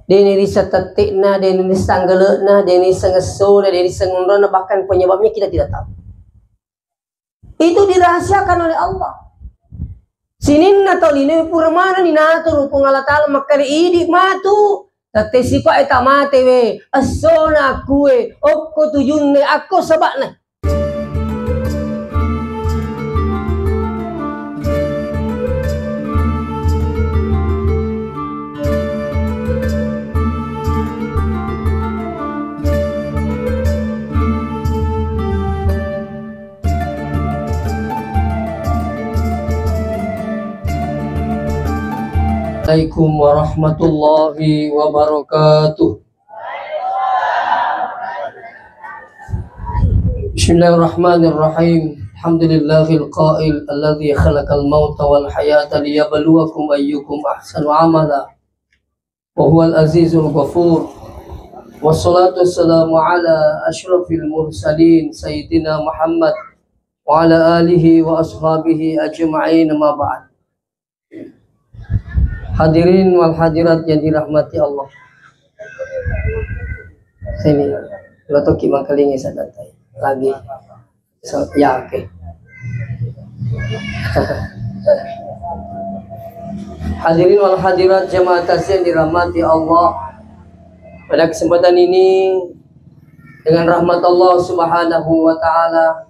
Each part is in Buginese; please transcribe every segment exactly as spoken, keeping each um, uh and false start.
De' naisseng tette'na, de' naisseng gele'na, de' naisseng essona, de' naisseng onronna, bahkan penyebabnya kita tidak tahu. Itu dirahasiakan oleh Allah. Sininna tau linoe pura manenni naturu Puang Allah Ta'ala makkeda, "Idi' matu, tette' sikoe tamate we, essona akkue, okko tujunna, akko saba'na." Assalamualaikum warahmatullahi wabarakatuh. Bismillahirrahmanirrahim. Alhamdulillahil qail alladzi khalaqal mauta wal hayata liyabluwakum ayyukum ahsanu amala. Wa huwal azizul ghafur. Wassalatu wassalamu ala asyrafil mursalin sayyidina Muhammad wa ala alihi wa ashabihi ajma'in, amma ba'd. Hadirin wal hadirat yang dirahmati Allah. Sini, lo toki mangkalingi sadantai. Lagi. So, ya, oke. Hadirin wal hadirat jamaah takziah yang dirahmati Allah. Pada kesempatan ini, dengan rahmat Allah Subhanahu wa Ta'ala,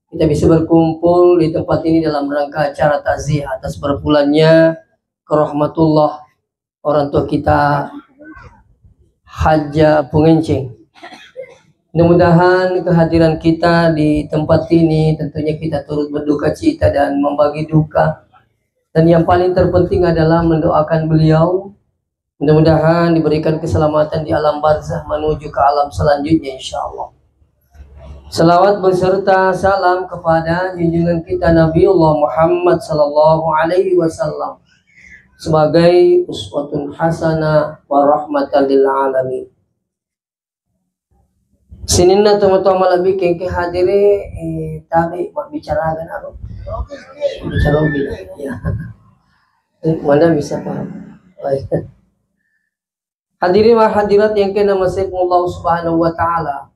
kita bisa berkumpul di tempat ini dalam rangka acara takziah atas berpulangnya ke rahmatullah orang tua kita, Hajjah Pungenceng. Mudah-mudahan kehadiran kita di tempat ini, tentunya kita turut berduka cita dan membagi duka. Dan yang paling terpenting adalah mendoakan beliau, mudah-mudahan diberikan keselamatan di alam barzah menuju ke alam selanjutnya, insya Allah. Salawat beserta salam kepada junjungan kita Nabiullah Muhammad sallallahu alaihi wasallam sebagai uswatun hasanah wa rahmatan lil alamin. Sininna tomatoa malebbi engkae hadire, eh, tabe mabbicara aga naro. Bicara ogi. Ya. Eh, mana bisa paham? Baik. Hadirin wal hadirat yang kena masih Allah Subhanahu wa Ta'ala.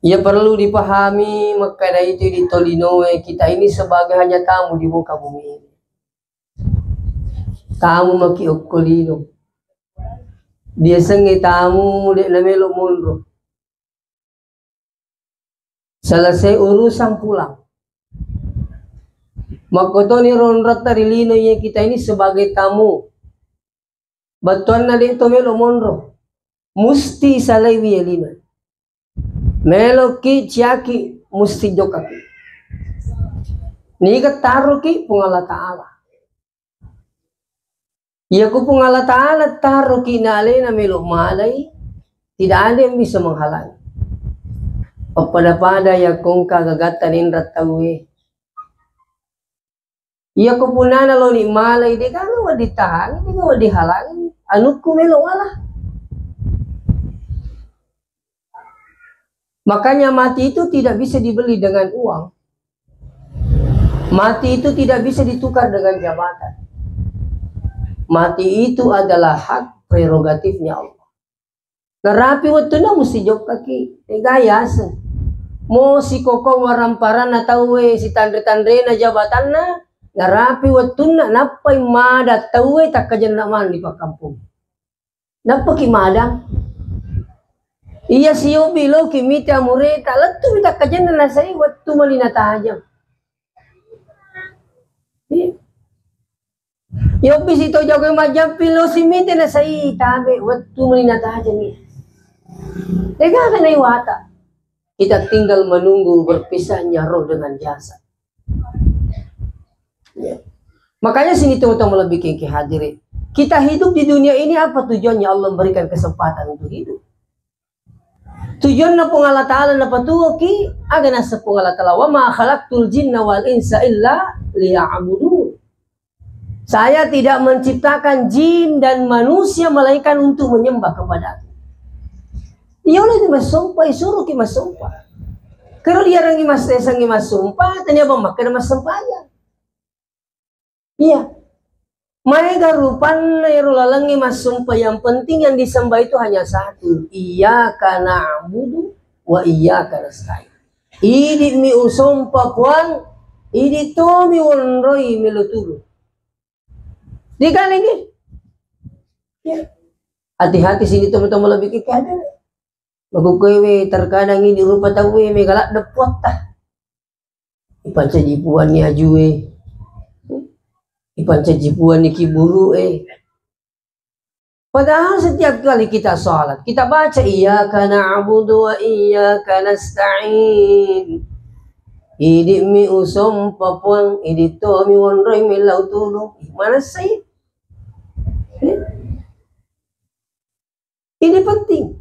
Ya, perlu dipahami, makkeda itu di tolinoe, kita ini sebagai hanya tamu di muka bumi ini. Tamu maki okko lino. Diasengnge tamu de' namelo monro. Selesai urusan pulang. Makkotoni ronrotta ri lino iya kita ini sebagai tamu. Bettuanna de' to melo monro. Musti salaiwi iya lino. Meloki ciaki, musti jokkaki. Niga taroki Puang Allah Ta'ala. Iya ku Puang Allah Ta'ala taroki na alena melo malai, tidak ada yang bisa menghalangi. Pappada-pada iya kongka gagatta ninra tauwe. Iya ko punana loni malai, de' gaga wedding tahangi, de' gaga wedding halangi. Anukku melo wala. Makanya mati itu tidak bisa dibeli dengan uang. Mati itu tidak bisa ditukar dengan jabatan. Mati itu adalah hak prerogatifnya Allah. Narapi wettunna musti jokkaki, tega yaseng. Mo sikoko waramparanna tauwe, sitanre-tanrena jabatanna, narapi wettunna nappai mada tauwe takkajenna maneng di pakkampong. Nappaki madang. Iya siobbi loki mita amureta, lettu mita kajenna nasai wettu mali natajeng. Iya. Yobbi si to jago majjampi lo si mita nasai tabe wettu mali natajeng. Tega kana iwata. Kita tinggal menunggu berpisahnya roh dengan jasad. Ya. Makanya sini teman-teman lebih kengki hadirin. Kita hidup di dunia ini apa tujuannya Allah memberikan kesempatan untuk hidup? Tujuanna Puang Allah Ta'ala napatuoki, aga nasa Puang Allah Ta'ala, "Wa ma khalaqtul jinna wal insa illa liya'budun." Saya tidak menciptakan jin dan manusia melainkan untuk menyembah kepada Aku. Iya, oleh itu massompa, suruh ki massompa. Kalau dia orang mas, sangi massompa, tanya bang makan massempajang. Iya. Maega rupanna ero lalengnge massompa, yang penting yang disembah itu hanya satu, iyyaka na'budu wa iyyaka nasta'in. Idi'mi usompa Puang, idi' tomi wonroi melo tulung. Digalengi. Ya. Hati-hati sini teman-teman lebih kikada. Makukkuewe terkadang idi' rupa tauwe mega ladde' puatta. Ipancaji puanni ajue. Ipancaji puanni kiburu'e. Padahal setiap kali kita salat, kita baca, "Iyyaka na'budu wa iyyaka nasta'in." Idi'mi usompa Puang, idi' tomi wonroi mellau tulung. Mana sih? Ini penting.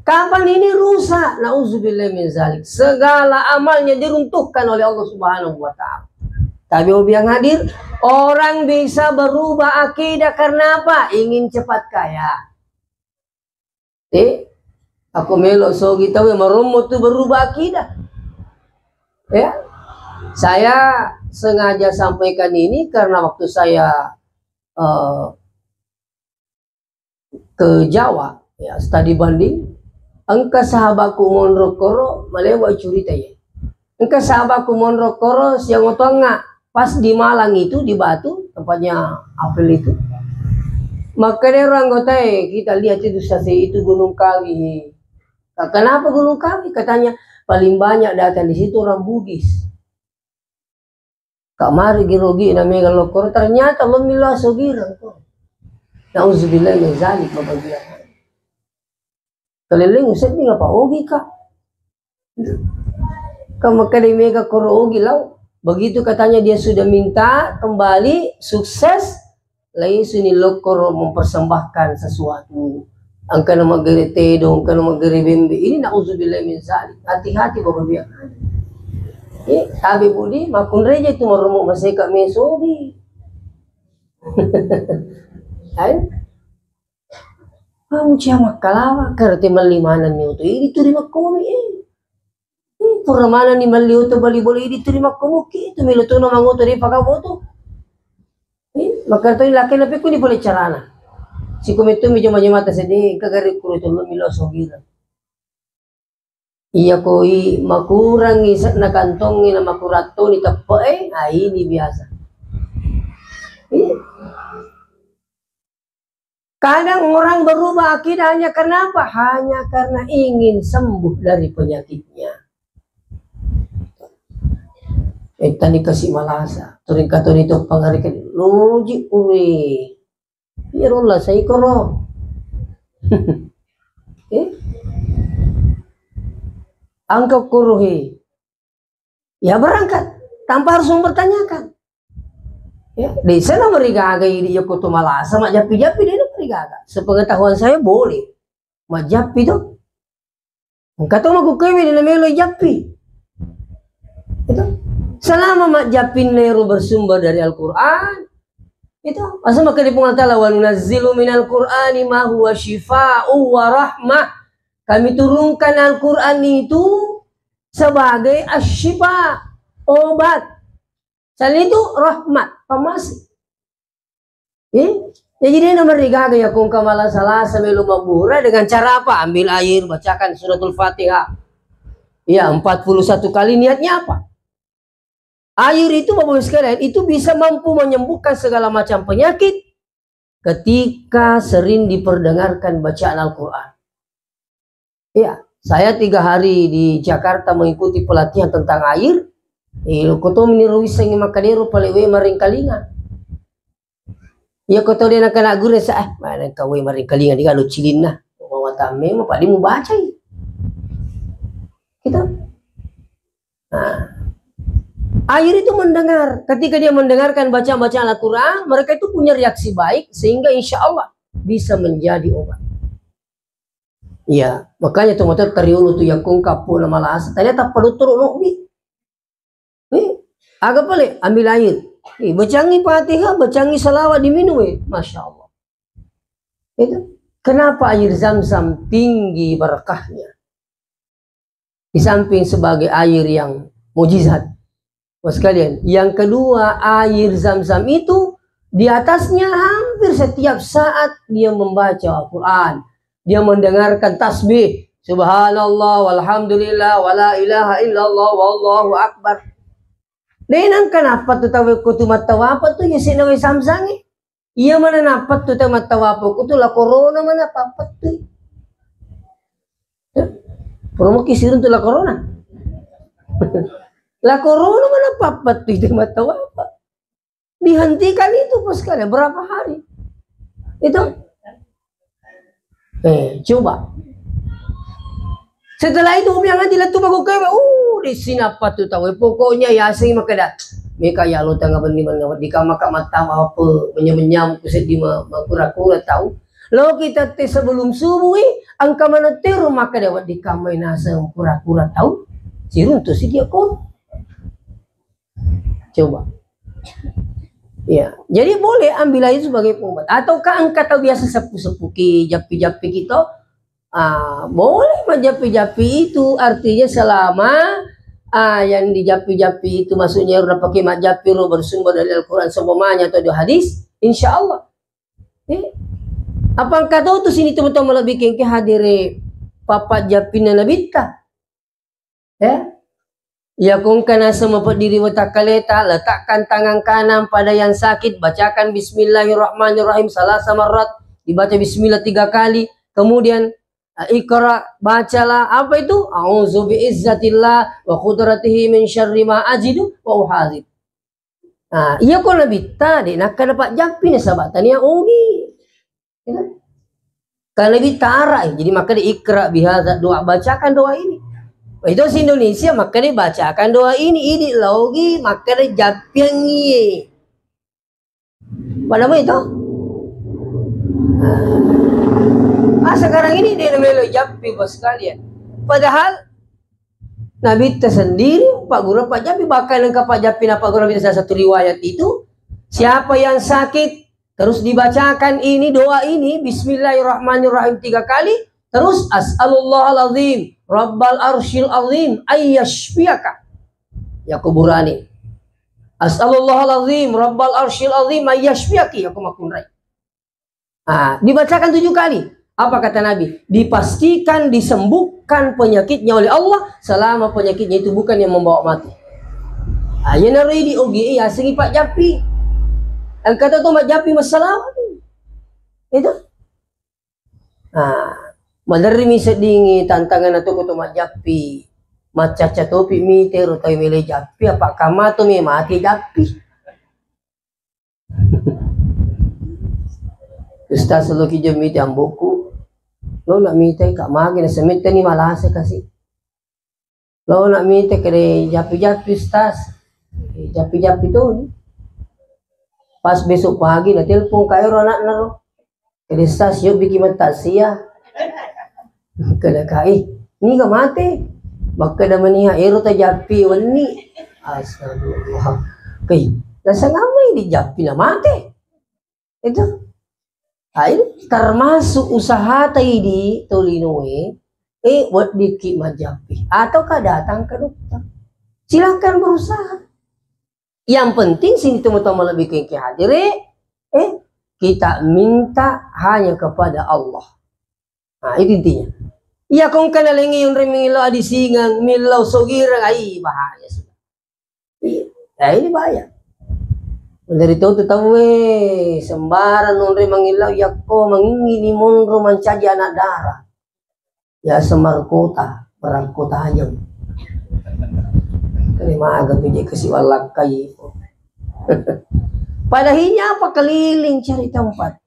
Kapan ini rusak? Nauzubillah min zalik. Segala amalnya diruntuhkan oleh Allah Subhanahu wa Ta'ala. Tapi, Obi yang hadir, orang bisa berubah akidah karena apa? Ingin cepat kaya. Eh, aku melo sogi tau yang marommo tu berubah akidah. Ya, saya sengaja sampaikan ini karena waktu saya eh, ke Jawa, ya, study banding, engka sahabatku monro koro, malewa curita ya. Engka sahabatku monro koro, siang otonga, pas di Malang itu, di Batu, tempatnya Apel itu. Makkedero anggotae, "Kita lihat itu, sase itu Gunung Kawi." "Kenapa Gunung Kawi?" Katanya, "Paling banyak datang di situ orang Bugis." Ka mari gi rogi na mega lokkoro, ternyata lo milo asogireng ko. Nauzubillah min zalik, Bapak Ibu. Keleleng useddi ngapa ogi ka? Ka makkeda mega koro ogi lau. Begitu katanya dia sudah minta kembali, sukses, langsung ni lokkoro mempersembahkan sesuatu. Engkana maggere tedong, engkana maggere bembe. Ini nauzubillah min zalik. Hati-hati, Bapak Ibu. Eh, tabe budi, makkunreja itu maromo maseka mesobi. Ayo. Kamu cia makkalawa, kerti melli manenni oto. Ini tu di makkomi, eh. Hmm, pura manenni melli oto bali bola, ini tu di makkomuki, itu melo tu na mangoto di pakaboto. Eh, makkerto ini laki napi kuni boleh carana. Sikometu mi jama-jamata sedih, kagari kuro tu lo milo sogira. Iya koi makurangi se'na kantongnge na makuratto ni teppe'e, ah, ini biasa. Iya. Kadang orang berubah akidah hanya karena apa? Hanya karena ingin sembuh dari penyakitnya. Eh, tadi kasih malasa, turing katoni to pangarikan, loji ure. Iyaro lasai koro. Eh? Angka koro he. Ya berangkat tanpa harus mempertanyakan. Ya, desa na marigaga idi yoko to malasa majappi-jappi dena marigaga. Sepengetahuan saya boleh majappi to. Engka to makkukkuewe de namelo jappi. Itu. Selama majjappinna ero bersumber dari Al-Quran, itu. Masa makkeda Puang Allah Ta'ala, "Wa nunazzilu minal Qur'ani ma huwa syifa'u wa rahmah." Kami turunkan Al-Quran itu sebagai asyifa, obat. Selain itu rahmat, pamasi. Eh? Jadi dia nomor rigaga ya kong kamala salasa melo mabura dengan cara apa? Ambil air, bacakan suratul Fatihah. Ya, empat puluh satu kali, niatnya apa? Air itu, Bapak Ibu sekalian, itu bisa mampu menyembuhkan segala macam penyakit ketika sering diperdengarkan bacaan Al-Quran. Iya, saya tiga hari di Jakarta mengikuti pelatihan tentang air. Eh, lo koto meniro wissengi makkadero palewe maringkalinga. Iya, koto de nakana guru sa, ah, mana kau maringkalinga di kalo cilinna. Mawatamme, mapadi mubacai. Kita. Nah, air itu mendengar. Ketika dia mendengarkan bacaan-bacaan Al-Quran, mereka itu punya reaksi baik sehingga insya Allah bisa menjadi obat. Iya, makanya tu mata tariolo tu yakung kapu na malasa. Ternyata padottoro nobi. Eh, aga pale ambil air. Eh, bacangi Fatihah, bacangi salawat diminum, eh. Masya Allah. Itu. Kenapa air Zam-Zam tinggi berkahnya? Di samping sebagai air yang mujizat. Bapak sekalian, yang kedua, air Zam-Zam itu Di atasnya hampir setiap saat dia membaca Al-Quran. Dia mendengarkan tasbih. Subhanallah, walhamdulillah, wala ilaha illallah, wallahu akbar. De' nengka nappettu tau ko tu mattawape tu, iya sena wae Zamzam e. Iya mana nappettu tau mattawape ko tu, la corona mana pappettui. Promoki siruntu la corona. La corona mana pappettui tau mattawape. Dihentikan itu pas sekali, berapa hari? Itu. Eh, coba. Setelah itu, ubiang aja lettu bago kewe, uh, di sini apa tu tau. Eh, pokoknya ya asing makkeda. Meka ya lo tengah bendi mana di kamar kamar tamu apa, menyam-menyam ku sedih ma, ma kura-kura tau. Lo kita te sebelum subuh, eh, engka mana teru makkeda di kamar nasa kura-kura tau. Siruntu si dia ko. Coba. Ya, jadi boleh ambil aja sebagai pengobat. Ataukah engka tau biasa seppu-seppuki, jappi-jappiki to? Ah, boleh majappi-jappi itu, artinya selama, ah, yang dijappi-jappi itu maksudnya udah pakai majappi ro bersumber dari Al-Quran seumpamanya atau dari hadis, insya Allah. Eh, apa engka tau tu sini teman-teman lebih kengke hadire papa jappina nabitta? Ya. Iya ko engka naseng mapeddiri watakkaleta, letakkan tangan kanan pada yang sakit, bacakan bismillahirrahmanirrahim salasa marrat, dibaca bismillah tiga kali, kemudian, eh, ikra, bacalah, apa itu? A'udzu bi izzatillah wa qudratihi min syarri ma ajidu wa uhadzir. Nah, iya ko nabitta, de' nakkeda pajjappi nasaba tania ogi. Iya kan? Karena nabitta ara, eh, jadi makkeda ikra bihadza doa, bacakan doa ini. Itu si Indonesia makkeda bacakan doa ini, idi laogi makkeda jappiangngi. Pada mau itu? Ah, sekarang ini dia melo jappi bos sekalian. Padahal Nabitta sendiri, Pak Guru, Pak Jambi, bahkan lengkap Pak Jambi, Pak Guru, salah satu riwayat itu, siapa yang sakit, terus dibacakan ini, doa ini, Bismillahirrahmanirrahim tiga kali, terus, "As'alullahal azim, rabbal arsyil azim, ayyashfiyaka." Ya kuburani. "As'alullahal azim, rabbal arsyil azim, ayyashfiyaki," ya kumakunrai. Ah, dibacakan tujuh kali. Apa kata Nabi? Dipastikan disembuhkan penyakitnya oleh Allah selama penyakitnya itu bukan yang membawa mati. Ah, iyanaro idi ogi, eh, yasengi Pak Jappi. Engka to, to Mak Jappi masalah. Itu. Ah, maderri mi seddingi tantangan atau ko to Mak Jappi. Macacca topi mi tero tau mele Jappi, apa kamato mi mati Jappi. Ustaz, lo ki jam mite amboku. Lo nak mite kak magi na semette ni malase kasi. Lo nak mite kede japi-japi, Ustaz. Japi-japi tu. Pas besok pagi na telepon ka ero anakna ro. Kede, "Ustaz, yo biki metta sia." Makkeda ka, "Eh, niga mate?" Makkeda mani, "Ero tajappi wenni." Astagfirullah. Kei, naseng amai dijappi na mate. Itu. Ah, ini termasuk usaha ta idi tolinoe, eh, weddikki majappi. Ataukah datang ke dokter. Silahkan berusaha. Yang penting sini teman-teman lebih ke hadire, eh, kita minta hanya kepada Allah. Nah, itu intinya. Iya, kong kana lengi yunre milo adi singang, milo sogirang, ai bahaya sudah. Iya, nah, ini bahaya. Dari tau tu tau, eh, sembarang nonre mangillau, yakko mangingini monro mancaji anak dara. Ya, semarkota, perangko tajam. Kali maga tu je kasi wallakkai. Padahinya apa keliling cari tempat.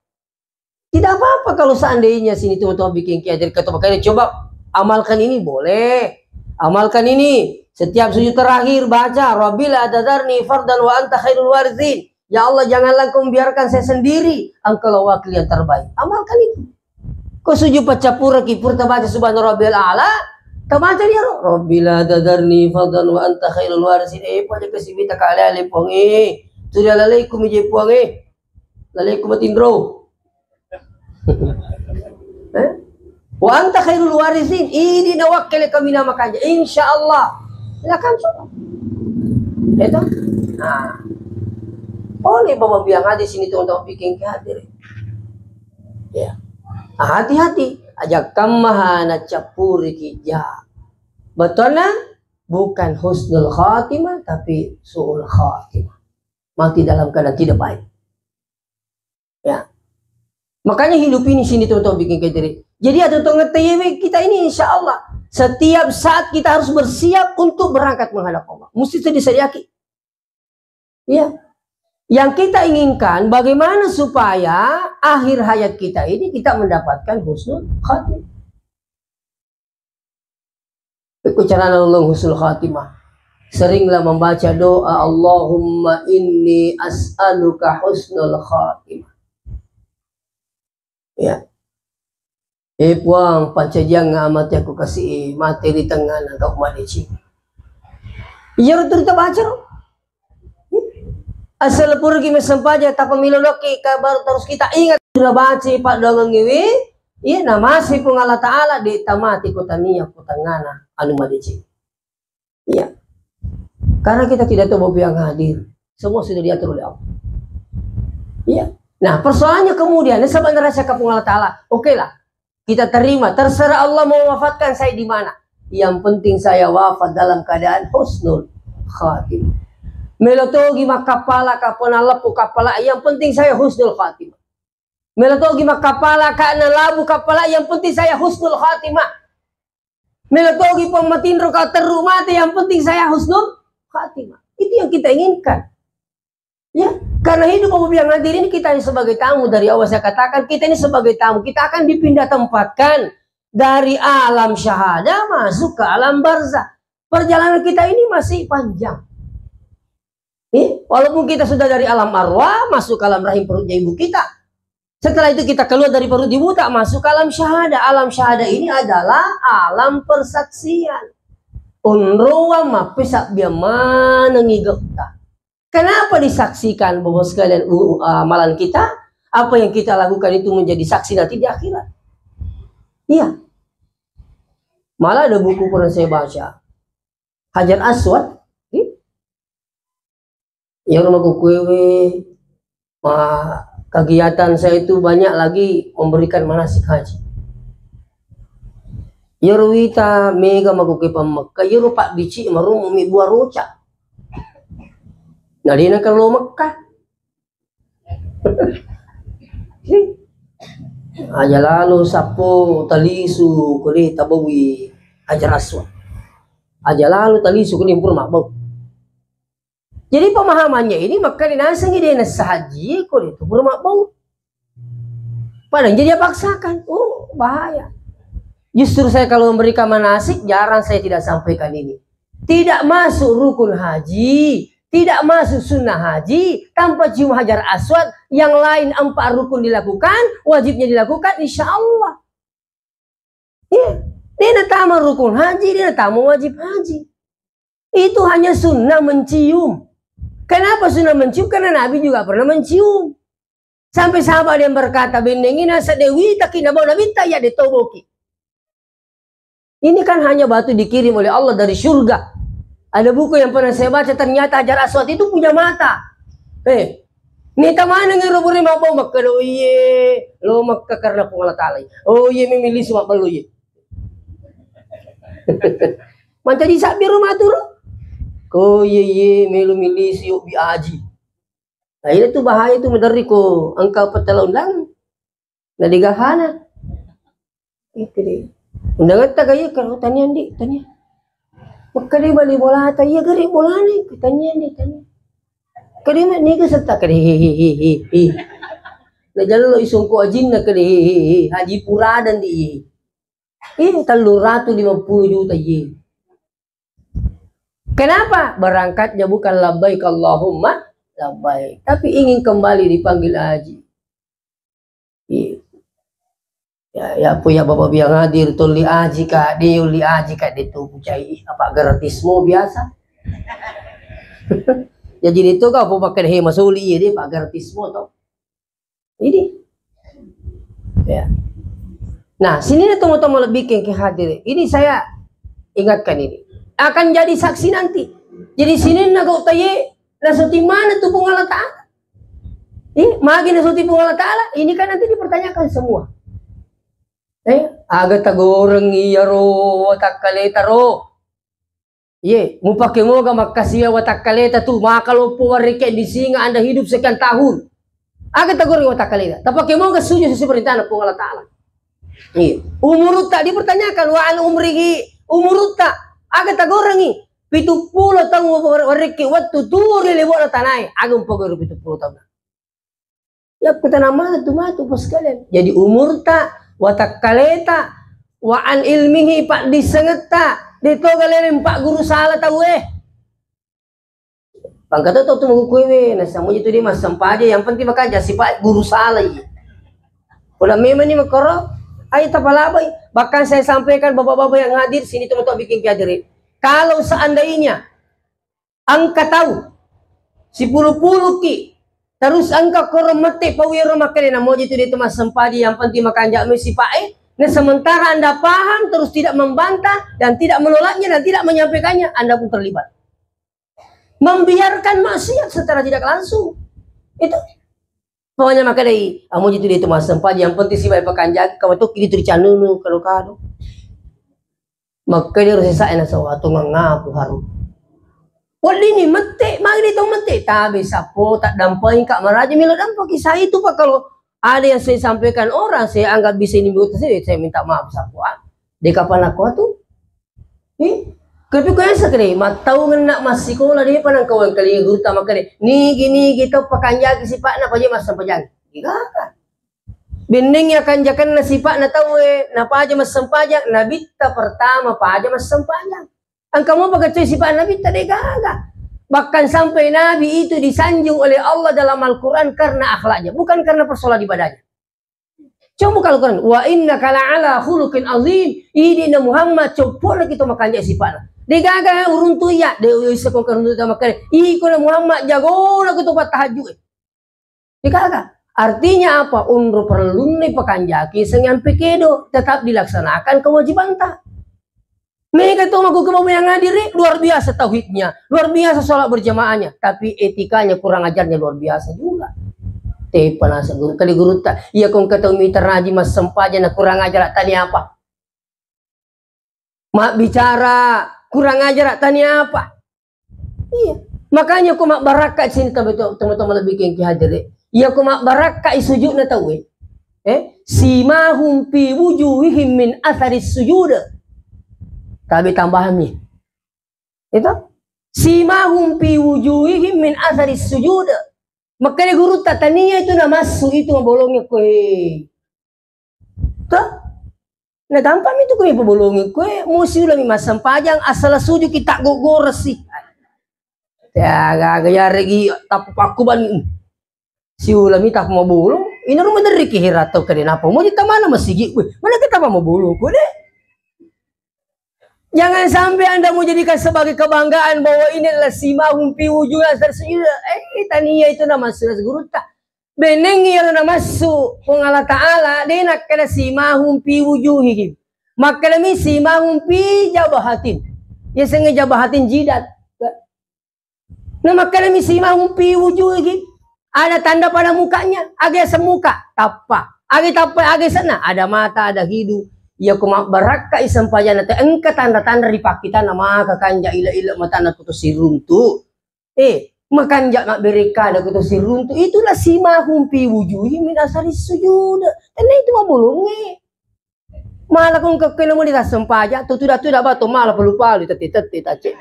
Tidak apa-apa kalau seandainya sini teman-teman bikin kiai jadi ketua. Makanya coba amalkan ini, boleh. Amalkan ini. Setiap sujud terakhir baca, "Rabbi la tadarni fardan wa anta khairul warithin." Ya Allah, janganlah Engkau membiarkan saya sendiri, Engkaulah wakil yang terbaik. Amalkan itu. Ko sujud paccappureng ki, pura tabaca subhana rabbiyal a'la, tabaca dia ro, "Rabbi la tadarni fardan wa anta khairul warithin." Eh, pada kasih minta kale-ale Puang, eh. Sudah lalai ku mije Puang, eh. Lalai ku matinro. Eh? "Wa anta khairul warithin." Ini nawakkele kami nama kanja. Insya Allah. Silakan coba. Itu. Nah. Oleh Bapak biang hadir sini, teman-teman bikin hadir. Ya. Hati-hati, aja kammaha nacappuriki ja. Betulnya bukan husnul khatimah, tapi su'ul khatimah. Mati dalam keadaan tidak baik. Ya. Makanya hidup ini sini, teman-teman bikin hadir. Jadi ada teman kita ini, insya Allah setiap saat kita harus bersiap untuk berangkat menghadap Allah. Mesti itu disediakan. Iya. Yang kita inginkan, bagaimana supaya akhir hayat kita ini kita mendapatkan husnul khatimah. Pekko carana lolong husnul khatimah. Seringlah membaca doa, "Allahumma inni as'aluka husnul khatimah." Ya. Eh, Puang, pancajiang amate aku kasi mate di tengah nangka madeceng. Iya, terus kita baca, ro. Asal purgi mesempajang, tapamilo loki, kabar terus kita ingat, sudah baca paddoangengngewe, iya, namasi Puang Allah Ta'ala, de tamati ko tania ko tengana anu madeceng. Iya. Karena kita tidak tahu bahwa yang hadir. Semua sudah diatur oleh Allah. Iya. Nah, persoalannya kemudian, ini sahabat neraka Puang Allah Ta'ala. Oke lah. Kita terima. Terserah Allah mau wafatkan saya di mana. Yang penting saya wafat dalam keadaan husnul khatimah. Melotogi makkapala kapona lepu kapala. Yang penting saya husnul khatimah. Melotogi makkapala ka na labu kapala. Yang penting saya husnul khatimah. Melotogi pemmatinro ka terru mate. Yang penting saya husnul khatimah. Itu yang kita inginkan. Ya, karena hidup Bapak biang hadir ini kita ini sebagai tamu dari awal saya katakan, kita ini sebagai tamu, kita akan dipindah tempatkan dari alam syahadah masuk ke alam barzah. Perjalanan kita ini masih panjang. Eh, walaupun kita sudah dari alam arwah masuk ke alam rahim perutnya ibu kita. Setelah itu kita keluar dari perut ibu, tak masuk ke alam syahadah. Alam syahadah ini adalah alam persaksian. Onroang mappesabbiang manengi gau'ta. Kenapa disaksikan, Bapak sekalian, u-, amalan kita? Apa yang kita lakukan itu menjadi saksi nanti di akhirat. Iya. Malah ada buku pernah saya baca. Hajar Aswad. Iya. Iyaro makkukuewe, ma-, kegiatan saya itu banyak lagi memberikan manasik haji. Iyaro wita mega makkukkue pammekka, iyaro pabbici marumu mi buah roca. Nah, dena kello Mekka. Aja lalo sappo talisu kode tabawi Hajar Aswad. Aja lalo talisu kode pura mabbau. Jadi pemahamannya ini, makkeda nasengngi de nessa haji, ko de tu pura mabbau. Padahal jadi dia paksakan. Oh, bahaya. Justru saya kalau memberikan manasik, jarang saya tidak sampaikan ini. Tidak masuk rukun haji, tidak masuk sunnah haji, tanpa cium Hajar Aswad, yang lain empat rukun dilakukan, wajibnya dilakukan, insya Allah. Iya. Dia natama rukun haji, dia natama wajib haji. Itu hanya sunnah mencium. Kenapa sunnah mencium? Karena Nabi juga pernah mencium. Sampai sahabat ada yang berkata, "Bennengi nasa dewi taki nabau Nabi ta ya de toboki." Ini kan hanya batu dikirim oleh Allah dari surga. Ada buku yang pernah saya baca, ternyata Hajar Aswad itu punya mata. Eh, nita mana ngero bure mabau Mekka do iye, lo Mekka karena Puang Allah Ta'ala. Oh iye, memilih semua bello iye. Mancaji sabbi ro maturu. Ko iye, iye, melu milisi yuk bi aji. Nah, itu tuh bahaya tuh, mederri ko engka petala undang. Nah, digahana. Itu deh. Undang etta gaya kalau tanian di, tanian. Maka dia bali bola ta, iya gari bola nih, tanian di, tanian. Kade ma niga setta kade, he, he, he, he, he. Na jallo isungko ajinna kade, he, he, he, haji puradan di, he. Ini tellu ratu lima puluh juta ye. Kenapa? Berangkatnya bukan labbaik Allahumma labbaik, tapi ingin kembali dipanggil haji. Iya. Ya, ya, apa ya Bapak biang hadir, tolli haji ka, de yolli haji ka, de tu kucai, apa gratis mo biasa. Jadi itu kau apa pakai he masuli ya, de, apa gratis mo to. Ini. Ya. Nah, sini nih teman-teman lebih ke, ke hadir. Ini saya ingatkan ini. Akan jadi saksi nanti. Jadi sini na kau taye, na suti mana tu Puang Allah Ta'ala. Ih, magi nasuti Puang Allah Ta'ala? Ini kan nanti dipertanyakan semua. Eh, aga tagorengngi iyaro watakkaleta ro? Iye, mupake moga makkasiwiang watakkaleta tu, maka loppo wareke di singa Anda hidup sekian tahun. Aga tagorengngi watakkaleta? Tapake moga sujud sesuai perintahna Puang Allah Ta'ala. Iye, umurutta dipertanyakan, wa an umrihi, umurutta aga tagorengngi? Pitu pulo taung wareke wettu turi lebo'na tanae, aga mupagoreng pitu pulo taung? Yakko tana matu, matu pas kalian. Jadi umurta, watakkaleta, wa an ilmihi, paddissengetta, de toga leleng pagguru sala tauwe. Pangkata tau tu magukuewe, nasamuji tu dia massempaja, yang penting makanja sipa guru sala iya. Pula memang ni makoro, ayo tapalabai. Bahkan saya sampaikan bapak-bapak yang hadir sini, teman-teman bikin kiadere. Kalau seandainya engka tau sipulu-puluki, terus engka korong mette pau ero makkeda, namoji tu de tu massempaji, yang penting makanja mi sipa e. Nah, sementara Anda paham, terus tidak membantah dan tidak menolaknya dan tidak menyampaikannya, Anda pun terlibat. Membiarkan maksiat secara tidak langsung. Itu. Pokoknya makkedai, amoji tu de tu massempaji, yang penting sipa e pakanjaki, kawa tokki di tu ricannunu, kado-kado. Makkeda ro sesa e nasaba tongeng ngapu haru. Weddinni mette, magi de tau mette, tabe sappo, taddampengi ka maraja melo dampaki. Saya itu, Pak, kalau ada yang saya sampaikan orang, saya anggap bisa ini buat saya, saya minta maaf sappo, ah. De kapang nakko tu. Eh, tapi kau yang sekali, mattaungeng nak massikola, de pa nangkawang kali guru tama kali. Nigi, nigi tau pakanjaki sipa'na, paja massempajang. Enggak. Bennengngi akanjakenna sipa'na tauwe, napaja massempajang, nabitta pertama paja massempajang. Engka mopa kecuali sipa'na nabitta, de gaga. Bahkan sampai Nabi itu disanjung oleh Allah dalam Al-Quran karena akhlaknya, bukan karena persoalan ibadahnya. Coba kalau Quran, wa innaka la'ala khuluqin azim. Idi na Muhammad, coppo lagi to makanja sipa'na. De gaga uruntu iya, de uyo isa ko karuntu tama kali. Iko na Muhammad, jago lagi to pattahajju. Dikaka. Artinya apa? Unro perlunna pakanjaki sengngeng pekedo, tetap dilaksanakan kewajibanta. Mega to maku kebau yang hadiri, luar biasa tauhidnya, luar biasa sholat berjamaahnya, tapi etikanya kurang ajarnya luar biasa juga. Tepa nasa guru, kali guru ta, iya kong ketemu mita raji mas sempaja na kurang ajar tani apa? Mabbicara kurang ajar tani apa? Iya. Makanya ko mabbarakka sini teman-teman lebih kengki hadir. Iya ko mabbarakka i sujudna tauwe. Eh, simahum fi wujuhihim min athari sujud. Tapi tambahannya. Itu simahum fi wujuhihim min athari sujud. Makkeda guru ta tania itu namassu itu mabolongnya koe. Toh? Nah, gampang itu koe pabolongi koe, mau siulami massempajang, asal suju kita gogoresi. Ya, gaga ya regi tapu pakku bani. Siulami tapu mabolong, ini rumah dari kihira tau kade napa? Mau kita mana masigi? Weh, mana kita mau mabolong koe deh? Jangan sampai Anda mau jadikan sebagai kebanggaan bahwa ini adalah simahum fi wujuhihim min athari sujud. Eh, tania itu nama sudah guru ta. Beneng iyaro namassu Puang Allah Ta'ala, de nakkeda simahum fi wujuhihim. Makkedami simahum fi jabhatin. Yasengnge jabhatin jidat. Namakkedami simahum fi wujuhihim. Ada tanda pada mukanya, aga yaseng muka, tappa. Aga tappa, aga yasenna, ada mata, ada hidung. Iya ko mabbarakka i sempajanna te engka tanda-tanda ri pakkitanna maka kanja ila-ila matana kuto siruntu. Eh, makanja mabberekka ada kuto siruntu. Itulah simahum fi wujuhihim min athari sujud. Tenna itu mabolongnge. Mala kong kekkena muli tassempajang, tu tuda-tuda bato mala palu-palu tette-tette tacce.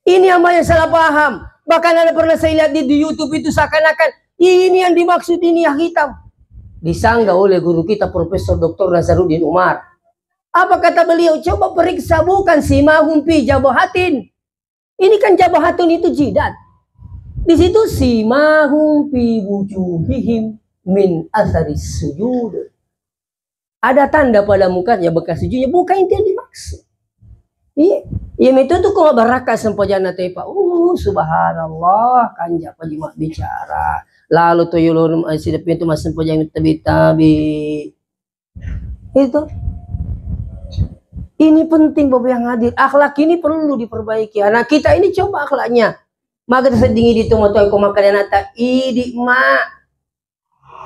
Ini yang banyak salah paham. Bahkan ada pernah saya lihat di, di YouTube itu seakan-akan ini yang dimaksud ini yang hitam. Disanggah oleh guru kita Profesor doktor Nasaruddin Umar. Apa kata beliau? Coba periksa, bukan simahum fi jabhatin. Ini kan jabhatun itu jidat. Di situ simahum fi wujuhihim min athari sujud. Ada tanda pada mukanya bekas sujudnya, bukan itu yang dimaksud. Iya, iya itu tuh kok barakka sempajanna tepa. Uh, subhanallah, kanja pa jima bicara. Lalu to yolo, eh, sidepi itu mas sempajang tabi-tabi. Itu. Ini penting, Bapak yang hadir. Akhlak ini perlu diperbaiki. Anak kita ini coba akhlaknya. Maga tasedding idi tomatoa ko makkeda anatta, "Idi, Ma."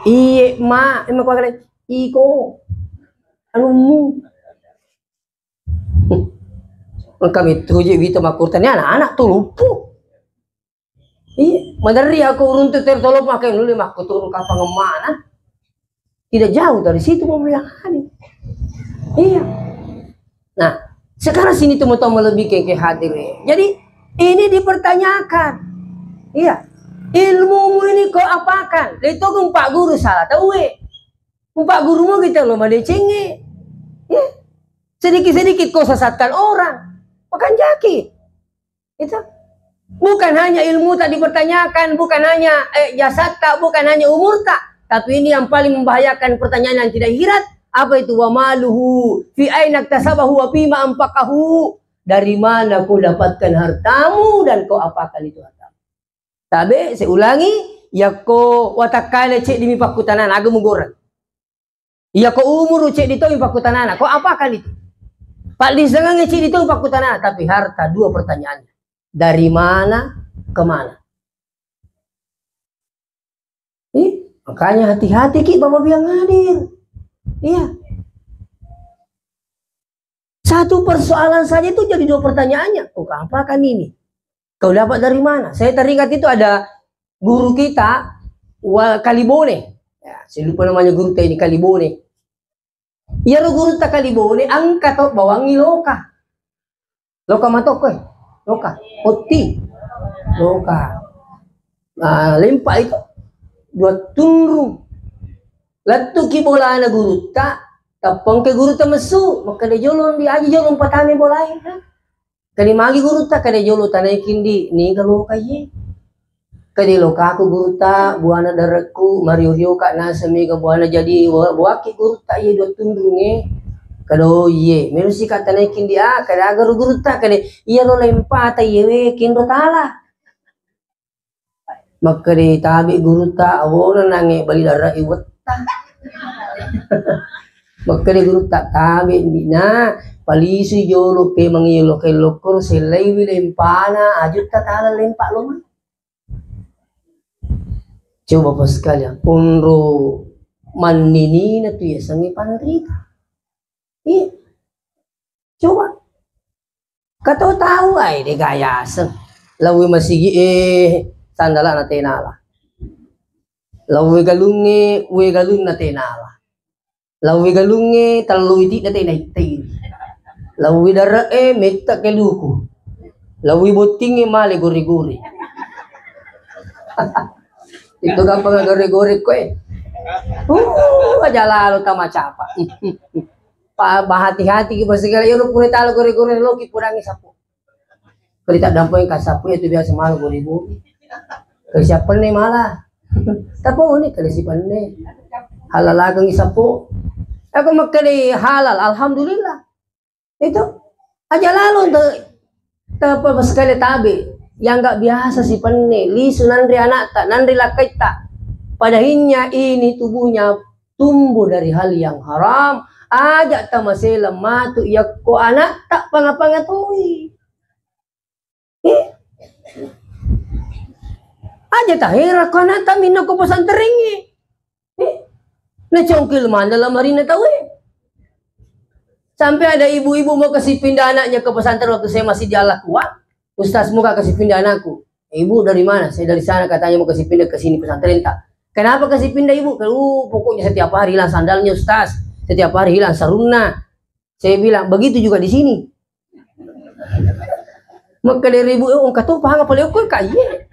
"Iye, Ma." Eh, makkuaga, "Iko anummu." Engka mettu je wita makkurtani anak-anak tu luppu. Iya, maderri aku uruntu ter tolo pakai nuli makkuturu kapang mana. Tidak jauh dari situ mau bilang hadir. Iya. Nah, sekarang sini teman-teman lebih ke, ke hadir ya. Jadi ini dipertanyakan. Iya. Ilmumu ini kau apakan? Itu empat guru salah tahu eh. Empat gurumu kita lo madecengi. Iya. Sedikit-sedikit kau sesatkan orang. Makan jaki. Itu. Bukan hanya ilmu tak dipertanyakan, bukan hanya eh, jasad tak, bukan hanya umur tak, tapi ini yang paling membahayakan pertanyaan yang tidak akhirat. Apa itu? "Wa maluhu fi aina iktasabahu wa fima anfaqahu?" Dari mana kau dapatkan hartamu dan kau apakan itu hartamu? Tabe, saya ulangi, yakko watakkale ceddi mi pakkutanana, aga mugoreng. Iya, ko umuru ceddi to mi pakkutanana, ko apakan itu? Paddisengengnge ceddi to mi pakkutanana, tapi harta dua pertanyaannya. Dari mana ke mana? Ih, makanya hati-hati ki Bapak biang hadir. Iya. Satu persoalan saja itu jadi dua pertanyaannya. Oh, apakan ini? Kau dapat dari mana? Saya teringat itu ada guru kita, wa-, Kalibone. Ya, saya lupa namanya guru ini, Kalibone. Iyaro gurutta Kalibone, engka to bawangi loka. Loka matokko, eh. Loka. Otti. Loka. Nah, lempa itu. Dua tunrung. Lettuki bolana gurutta, tappongke gurutta messu, makkeda jolo ndi aji jolo mpatame bolae. Kade magi gurutta, kade jolo tanai kindi, niga loka iye. Kade lokaku gurutta, buana darekku, mario-rio ka naseng mega buana jadi wa-, waki gurutta iye dua tunrunge. Kado iye, melo sika tanai kindi, ah, kade aga ro gurutta, kade iya ro lempata iye we, kenro tala. Makkeda tabe gurutta, awona nange bali dara iwetta. Makkeda gurutta, tabe ndina, palisui jolo pemang iyo loke-, lokkoro sellaiwi lempana, ajutta tala lempa loma. Coba pa sekalian, onro manninina tu yasengnge panrita. Iya. Coba. Kato tau ae de gayaseng. Lawi masigi e sandala na tenala. Lawi galungnge, we galunna tenala. Lawi galungnge, tellu iti na tena ittei. Lawi dare'e, metta keluku. Lawi bottingnge, male gore-gore. Itu gampang gore-gore koe. Uh, aja lalo tamacapa. Pa, bahati-hati ki pasegala, iyaro pura talo gore-gore loki pudangi sapu. Kali tak dampeng ka sapu itu biasa malu gore-gore. Kali siap penne malah. Tapi ini kali si penne. Halal lagi sapu. Aku makkeda halal, alhamdulillah. Itu aja lalo untuk tapa sekali tabe yang nggak biasa si penne, lisu nanri anakta, nanri lakkaitta. Padahinya ini tubuhnya tumbuh dari hal yang haram, aja tamasela matu yakko anakta panga-panga toi. Eh? Aja tahera ko anakta minno ko pesantrengnge. Eh? Nacongkil mana lamarina tau eh. Sampai ada ibu-ibu mau kasih pindah anaknya ke pesantren waktu saya masih di Al-Quwa. Ustaz, mau kasih pindah anakku. "Ibu dari mana?" "Saya dari sana," katanya, "mau kasih pindah ke sini pesantren tak?" "Kenapa kasih pindah ibu?" "Kalau pokoknya setiap hari hilang sandalnya Ustaz, setiap hari hilang sarungna." Saya bilang, "Begitu juga di sini." Maka dari ibu, "Oh, engka tu paham apa leo koi kak iye."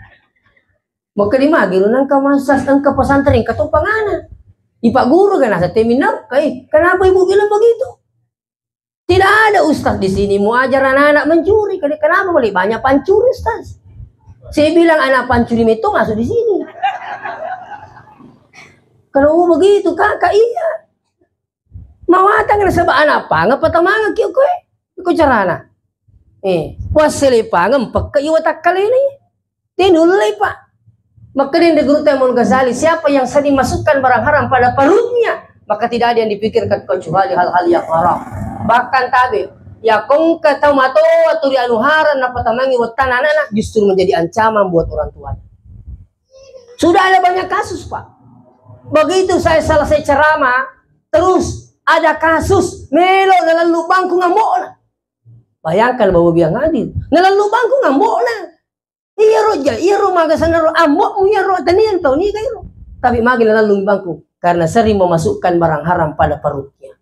Maka di magi lu nangka masas engka pesantren engka tu pangana. Ipak guru kan asa teminau, kai, "Kenapa ibu bilang begitu?" Tidak ada ustaz di sini mau ajar anak-anak mencuri. Kali, "Kenapa boleh banyak pancuri, Ustaz?" Saya bilang, "Anak pancuri meto masuk di sini." Kalau, "Oh, begitu, Kakak, iya." Mawatang nasaba anak pangeng patamangeng ki koe. Iko carana. Eh, wassele pangeng pekka iwa takkaleni. Dia nullei, Pak. Makkedai guru Imam Ghazali, siapa yang sering masukkan barang haram pada perutnya, maka tidak ada yang dipikirkan kecuali hal-hal yang haram. Bahkan tabe, Yakongka tau matoa tu ri anuharang napatamangi wettana anakna, justru menjadi ancaman buat orang tuanya. Sudah ada banyak kasus, Pak. Begitu saya selesai ceramah, terus ada kasus melo nalallu bangku ngambo'na. Bayangkan, Bapak Biang Adil, nalallu bangku ngambo'na. Iyaro ja, iyaro maga sanaro ambo'mu iyaro, tanian tau niga iyaro. Tapi magi nalallu bangku, karena sering memasukkan barang haram pada perutnya.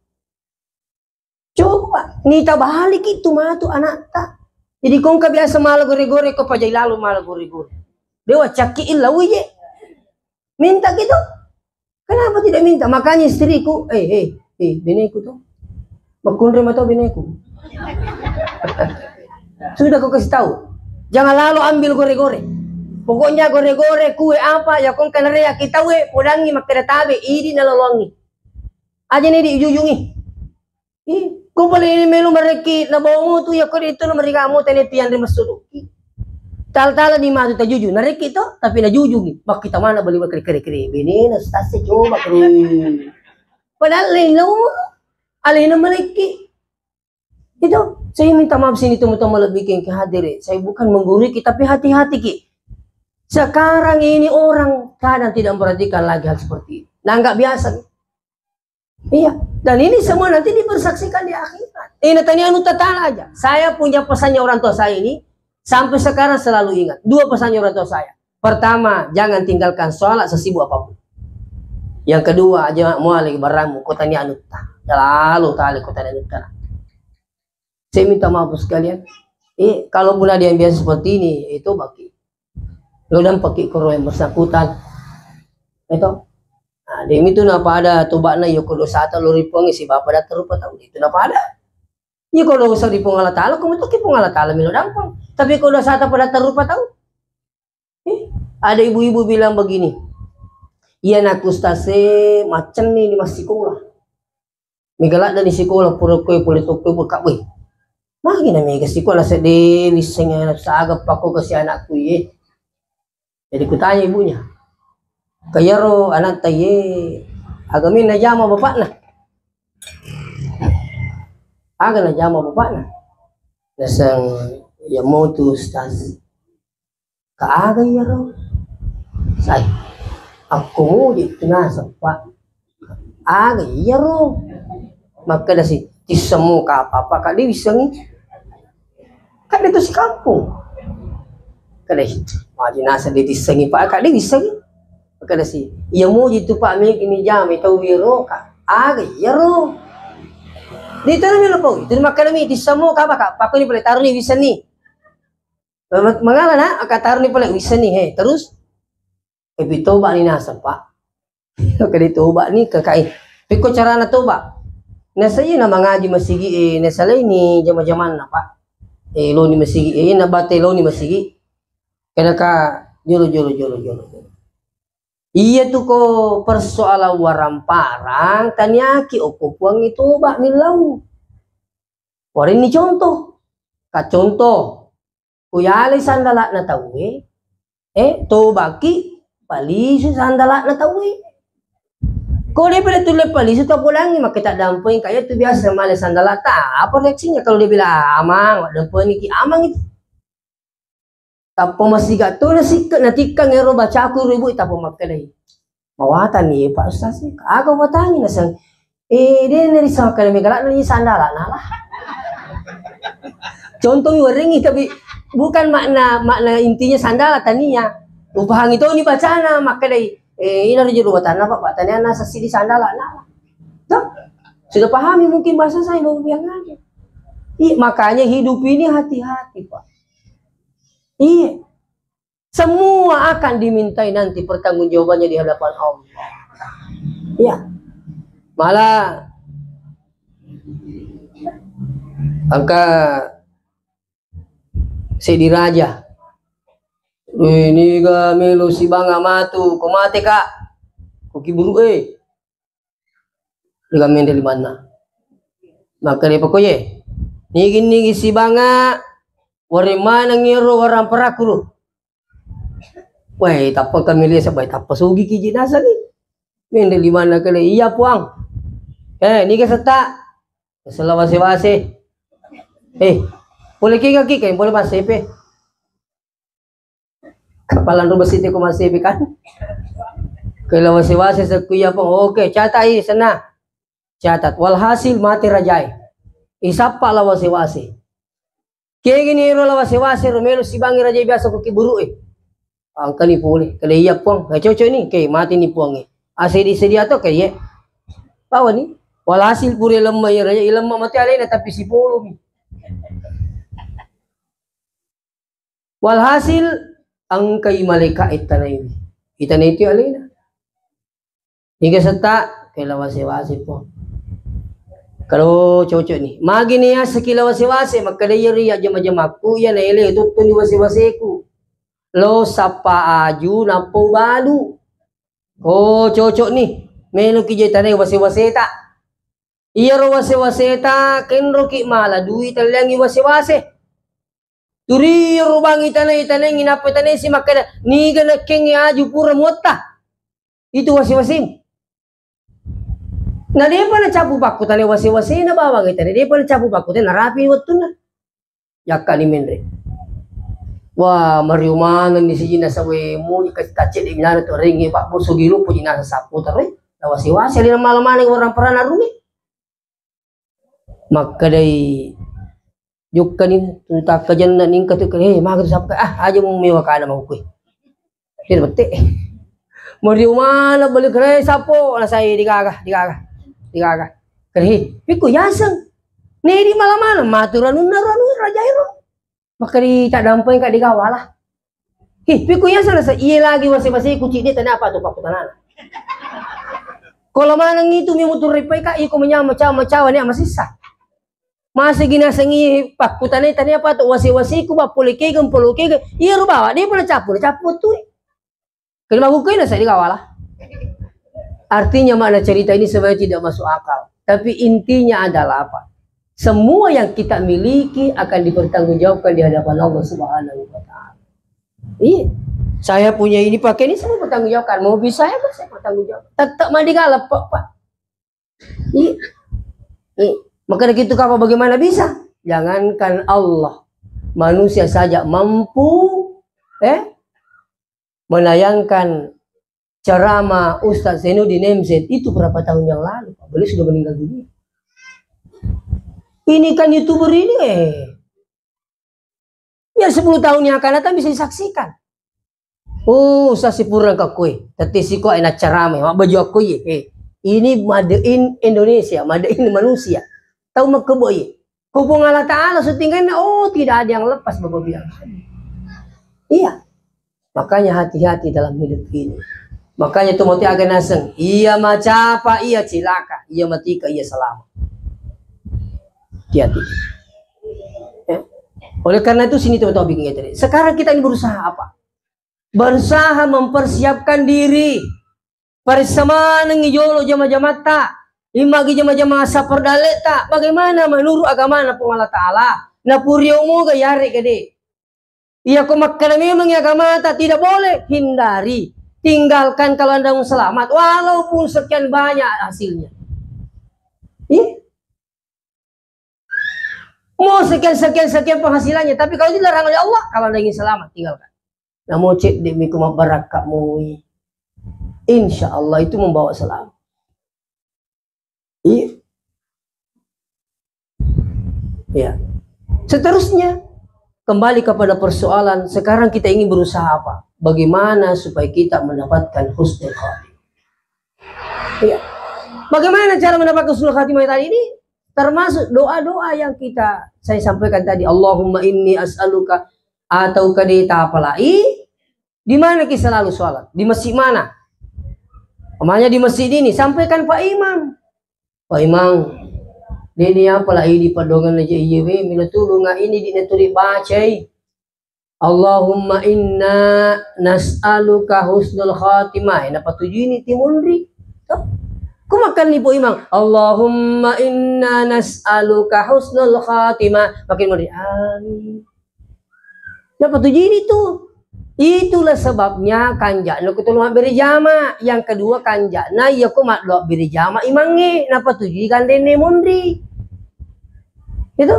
Coba, nita balik itu matu anakta. Jadi kongka biasa mala gore-gore, ko pajai lalu mala gore-gore. Dewa cakki illa wije. Minta gitu. Kenapa tidak minta? Makanya istriku, eh, eh, eh, beneku tuh. Makunre matu beneku. Sudah kau kasih tahu. Jangan lalu ambil gore-gore. Pokoknya gore-gore, kue apa, ya kongka narea kita we, podangi makkeda tabe, idi nalolongi. Aja nih dijujungi. Ih, ko pole ini melo marekki, nabawa mutu, ya ko itu nomor kamu tene tiang ri massuduki. Tal-tala ni matu tajuju, narekki to, tapi najuju ni. Makkita mana beli kere-kere, benena stase coba kru. Padahal lain lo, alena marekki. Itu, saya minta maaf sini teman-teman lebih ke hadir. Saya bukan menggurui kita, tapi hati-hati ki. Sekarang ini orang kadang tidak memperhatikan lagi hal seperti ini. Nah, nggak biasa. Iya, dan ini semua nanti dipersaksikan di akhirat. Eh, natanya anu tatala aja. Saya punya pesannya orang tua saya ini, sampai sekarang selalu ingat. Dua pesannya orang tua saya. Pertama, jangan tinggalkan sholat sesibuk apapun. Yang kedua, aja muali baramu, kota ni anutta. Lalu tali kota ni anutta. Saya minta maaf sekalian. Eh, kalaupun ada yang biasa seperti ini, itu bagi. Lo dan pakai koro yang bersangkutan. Itu. Nah, demi itu napa ada toba'na, yo ko dosata lo ripongi si bapa datar rupa tau. Itu napa ada. Iya ko dosa ri Puang Allah Ta'ala, ko metu ki Puang Allah Ta'ala melo dampeng. Tapi ko dosata pada datar rupa tau. Eh, ada ibu-ibu bilang begini, "Iya nak ustaz e macem ni di massikola. Mega ladde ni sikola pura koe pole tokkoe buka weh. Magi na mega sikola sedde wissengnge saga pako kasi anakku iye." Jadi kutanya ibunya, "Kayaro anakta iye aga mi najama bapakna? Aga najama bapakna?" Naseng, "Ya motu ustaz." "Ka aga iyaro?" "Sai, akko muji tu naseng, Pak." "Aga iyaro?" Makkeda si, "Tisseng mo kapa, Pak, ka de wissengi. Ka de tu sikampung." Kada itu. Maji naseng de tissengi, Pak, ka de wissengi. Makkeda si, "Iya muji tu, Pak, megi ni jama tau wiro, ka aga iyaro?" De tu nami lo pau, itu makkeda mi, "Tisseng mo kapa, Pak, pakko ni pale taroni wissenni." Mangala na, akatarni pale wissenni he. Terus, epi toba ni naseng, Pak. Kade toba ni kakai. Pekko carana toba. Nasai na mangaji masigi e, nasalai ni jama-jamanna, Pak. E, lo ni masigi e, na bate lo ni masigi. Kena ka jolo, jolo, jolo, jolo, jolo. Iya tu ko persoalan waramparang, taniaki okko Puang e toba millau. Warenni contoh. Ka contoh. Ku yalai sandala'na tauwe, eh, tobaki, palisu sandala'na tauwe. Ko de pale tulle palisu, tapodangi, makkeda dampeng, kaya tu biasa male sandala'ta, apa reaksinya kalau dia bilang, "Amang, dampengiki amang itu." Tappa masiga to na sikke, natikkang ero bacaku ro ibu, tappa makkedai. Mawatang ni, Pak Ustaz, aga watangi naseng, eh, de neri sangka mega ladde ni sandala nala. Contoh mi werengi, tapi bukan makna, makna intinya sandala tania. Upahangi to ni bacana, makkedai, eh, ina ri juru watanna, Pak, Pak, tania nasa sidi sandala nala. Tuh, sudah pahami mungkin bahasa saya mau bilang aja. Iya, makanya hidup ini hati-hati, Pak. Iya. Semua akan dimintai nanti pertanggungjawabannya di hadapan Allah. Ya. Malah angka seddi raja. Ini ga melo sibanga matu, ko mate ka. Ko kiburu e. Degaga menre limanna. Makkeda pakoye, "Nigi-nigi sibanga, wareng maneng ero waramparakku ro." Weh, tappa kami lihat sebaik tappa sugi kiji nasangi. Menre limanna kale, "Iya, Puang." "Eh, niga setta?" "Sella wase-wase." Eh, boleh kika kika, boleh masih pe. Kapalan rumah siti ko masih pe kan? Kela wase-wase sekku iya pong. Oke, catat i sana. Catat. Walhasil mate rajae. Isappa la wase-wase. Kegini ero la wase-wase ro melo sibangi raja biasa ko kiburu e. Angkani pole. Kele iya puang. Eh, cocok ni. Ke mati ni puang e. Asedi-sedi atau ke ye. Bawa ni. Walhasil pure lemma iya raja. Iya lemma mati alena tapi sipolo mi. Walhasil engkai malaika itanaiwi. Itanai itu alena. Niga setta, kela wase-wase po. Kalau cocok ni. Magi ni ya sekila wase-wase, makkeda iya ri jama-jamakku, iya naele tuttuni wase-waseku. Lo sappa aju nappo balu. Oh, cocok ni. Melo ki je tanai wase-waseta. Iyaro wase-waseta kenroki mala dui telliangi wase-wase. Turi rubangi tanai-tanai nappa tanai si makkeda, niga nakkengngi aju pura muatta. Itu wase-wasemu. Na depa nacapu pakku tanai wase-wasena bawang tanai depa nacapu pakku tanai narapi wettunna. Yakka ni menre. Wah, mario maneng ni siji nasawe mu kacce de minana to rengi pak boso gilu puji nasa sapu terus. Na wase-wase lina malam maneng orang perana rumi. Makkedai jokkani tu takkajanna ningka tu, "Eh, maka tu sappa, ah, aja mu mewa kana mau kue." Dia mette. Mario mana beli kere sapo, nasai digaga, digaga, digaga. Kere, "Piku yaseng." Nedi malam mana matu ranunna ranu raja ero. Makkeri tak dampeng kak digawala. Hi, piku yaseng nasa iye lagi wase-wase ku cik dia tanya apa tu pakku tanana. Kalau maneng itu mi mutu repai kak iko menyama cawa-cawa ni masissa. Masa gina sengi pakku tanai tani apa tu wase-wase ku bapole kegeng polo kegeng. Iya ro bawa dia pernah capu, capu tu. Kalau aku kena saya digawala. Artinya makna cerita ini sebenarnya tidak masuk akal. Tapi intinya adalah apa? Semua yang kita miliki akan dipertanggungjawabkan di hadapan Allah Subhanahu wa taala. Iya. Saya punya ini pakai ini semua pertanggungjawabkan. Mobil saya kan saya pertanggungjawabkan. Tetap mandi galak, Pak, Pak. Iya. Iya. Maka dari itu apa bagaimana bisa? Jangankan Allah, manusia saja mampu eh menayangkan ceramah Ustaz Zainuddin M Z itu berapa tahun yang lalu, Pak. Beliau sudah meninggal dunia. Ini kan YouTuber ini eh. Ya sepuluh tahun yang akan datang bisa disaksikan. Oh, sasipurang ka koe. Tette siko ena carame, mabbaju akko ye. Eh, ini made in Indonesia, made in manusia. Tau makkebo ye. Ko Puang Allah Ta'ala syutinganna, oh, tidak ada yang lepas Bapak bilang. Iya. Makanya hati-hati dalam hidup ini. Makanya tu mati aga naseng, iya macapa, iya cilaka, iya matika, iya selamat. Hati-hati. Ya. Oleh karena itu sini teman-teman bikin tadi. Sekarang kita ini berusaha apa? Berusaha mempersiapkan diri. Paressa manengngi jolo jama-jamatta, immagi jama-jama saperdalletta. Bagaimana menurut agamana Puang Allah Ta'ala? Napuriomoga yarega de. Iya ko makkeda memang agamata tidak boleh, hindari. Tinggalkan kalau anda mau selamat, walaupun sekian banyak hasilnya. Iya. Mau sekian, sekian, sekian penghasilannya, tapi kalau dilarang oleh Allah, kalau anda ingin selamat, tinggalkan. Namo cedde mi ku mabbarakka mui. Insya Allah itu membawa selamat. Iya. Ya. Seterusnya, kembali kepada persoalan, sekarang kita ingin berusaha apa? Bagaimana supaya kita mendapatkan husnul khatimah? Iya. Bagaimana cara mendapatkan husnul khatimah tadi ini? Termasuk doa-doa yang kita saya sampaikan tadi, Allahumma inni as'aluka atau kadeta apalai di mana ki selalu sholat? Di masjid mana? Namanya di masjid ini, sampaikan Pak Imam. Pak Imam, deni apa la idi padongan aja iya we, mila tulunga ini di naturi bacai. Allahumma inna nas'aluka husnul khatimah. Napatuju ini timunri. Toh? Ku makan ni Pak Imam. Allahumma inna nas'aluka husnul khatimah. Makin munri. Amin. Dapat uji ini tuh. Itulah sebabnya kanja'na kutu mabbere jama. Yang kedua kanja'na iya ko maddoa bere jama imangnge. Napa tuju gandenne munri. Itu.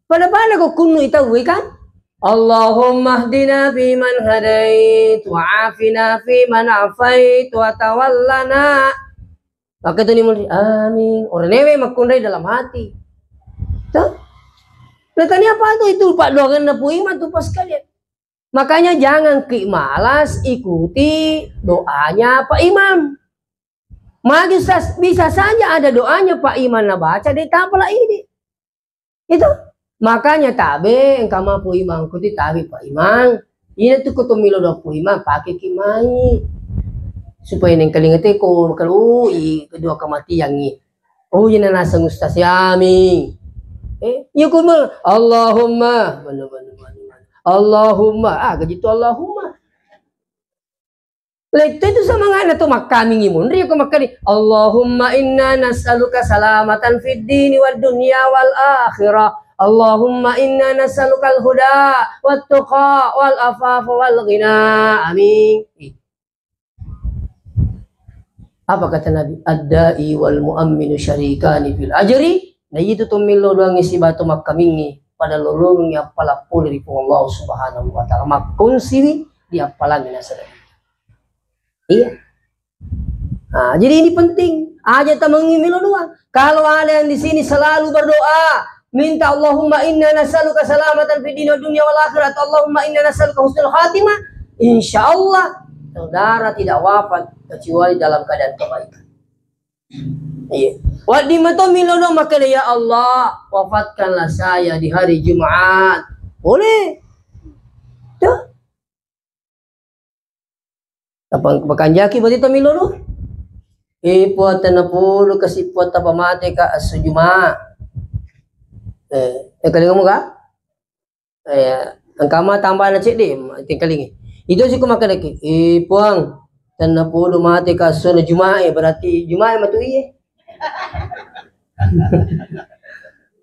Pada-pada ko kunnu itau kan? Allahumma hdina fi man hadait, wa afina fi man afait, wa tawallana. Maka itu ni, amin. Orang newe makkunrai dalam hati. Tuh. Nah, tanya apa tuh itu Pak doangan Nabi Iman tuh pas kalian. Makanya jangan ki malas ikuti doanya Pak Imam. Magi sas-, bisa saja ada doanya Pak Imam nabaca di tapala ini. Itu. Makanya tabe engka ma Pu Imang kuti tabe Pak Imang. Ina tu kutu milo doa Pu Imang pake ki mai. Supaya neng kalinga te ko kalau i kedua kematian i. Oh, ina naseng ustaz yami. Eh, iya ku mel-, Allahumma. Mana, mana, mana, mana. Allahumma. Ah, gaji tu Allahumma. Lettu itu semangatna tu makkamingi munri ko makkani, Allahumma inna nas'aluka salamatan fid dini wad dunya wal akhirah. Allahumma inna nas'aluka al huda wat tuqa wal afafa wal ghina. Amin. Apa kata Nabi? Ad-da'i wal mu'amminu syarikani fil ajri. Na itu tu millo doangi sibatu makkamingi pada lolongi appala pole ri Puang Allah Subhanahu wa Ta'ala. Makkunsiwi di appalangi nasaba. Iya. Nah, jadi ini penting. Aja tamengi melo doa. Kalau ada yang di sini selalu berdoa, minta Allahumma inna nas'aluka salamatan fid dunya wal dunya wal akhirah, atau Allahumma inna nas'aluka husnul khatimah, insya Allah saudara tidak wafat kecuali dalam keadaan kebaikan. Iya. Waddi mato melo doa makkeda, ya Allah, wafatkanlah saya di hari Jumat. Boleh. Tuh. Apa makanjaki berarti to melo doa? Eh, Puang, tenna polo kasi Puang tapamate ka esso Juma. Eh, eh, kalingamu ka? Eh, engka ma tambana cedde, tingkalingi. Itu siku makkadaki, eh, Puang, tenna polo mate ka esso na Juma, eh, berarti Juma matu iye.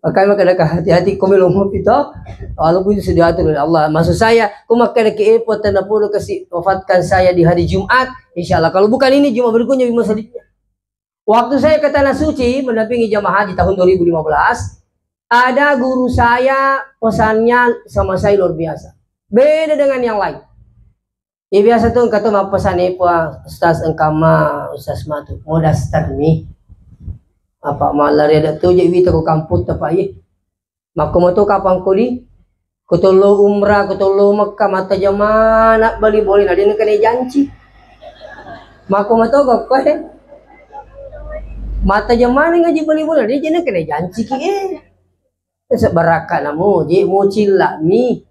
Makanya makkadaka hati-hati ko melo mopi to. Walaupun itu sudah diatur oleh Allah. Maksud saya, ko makkadaki, eh, Puang, tenna polo kasi wafatkan saya di hari Jumat, insya Allah. Kalau bukan ini, Jumat berikutnya, Jumat selanjutnya. Waktu saya ke Tanah Suci mendampingi jamaah haji tahun dua ribu lima belas, ada guru saya pesannya sama saya luar biasa. Beda dengan yang lain. Ya, biasa tu engka tu mappesan, eh, Puang, Ustaz, engka ma, Ustaz, matu. Mau daftar mi. Apa malah ada tu je wita ko kampung tempat, eh. Makko mato kapang kodi, ko tollo umrah, ko tollo Mekka, mata jamana bali boleh, na dena kena janci. Makko mato ko, eh. Mata jamana ngaji bali boleh, dia jena kena janci ki, eh. Sebaraka namu, je mau cilla mi.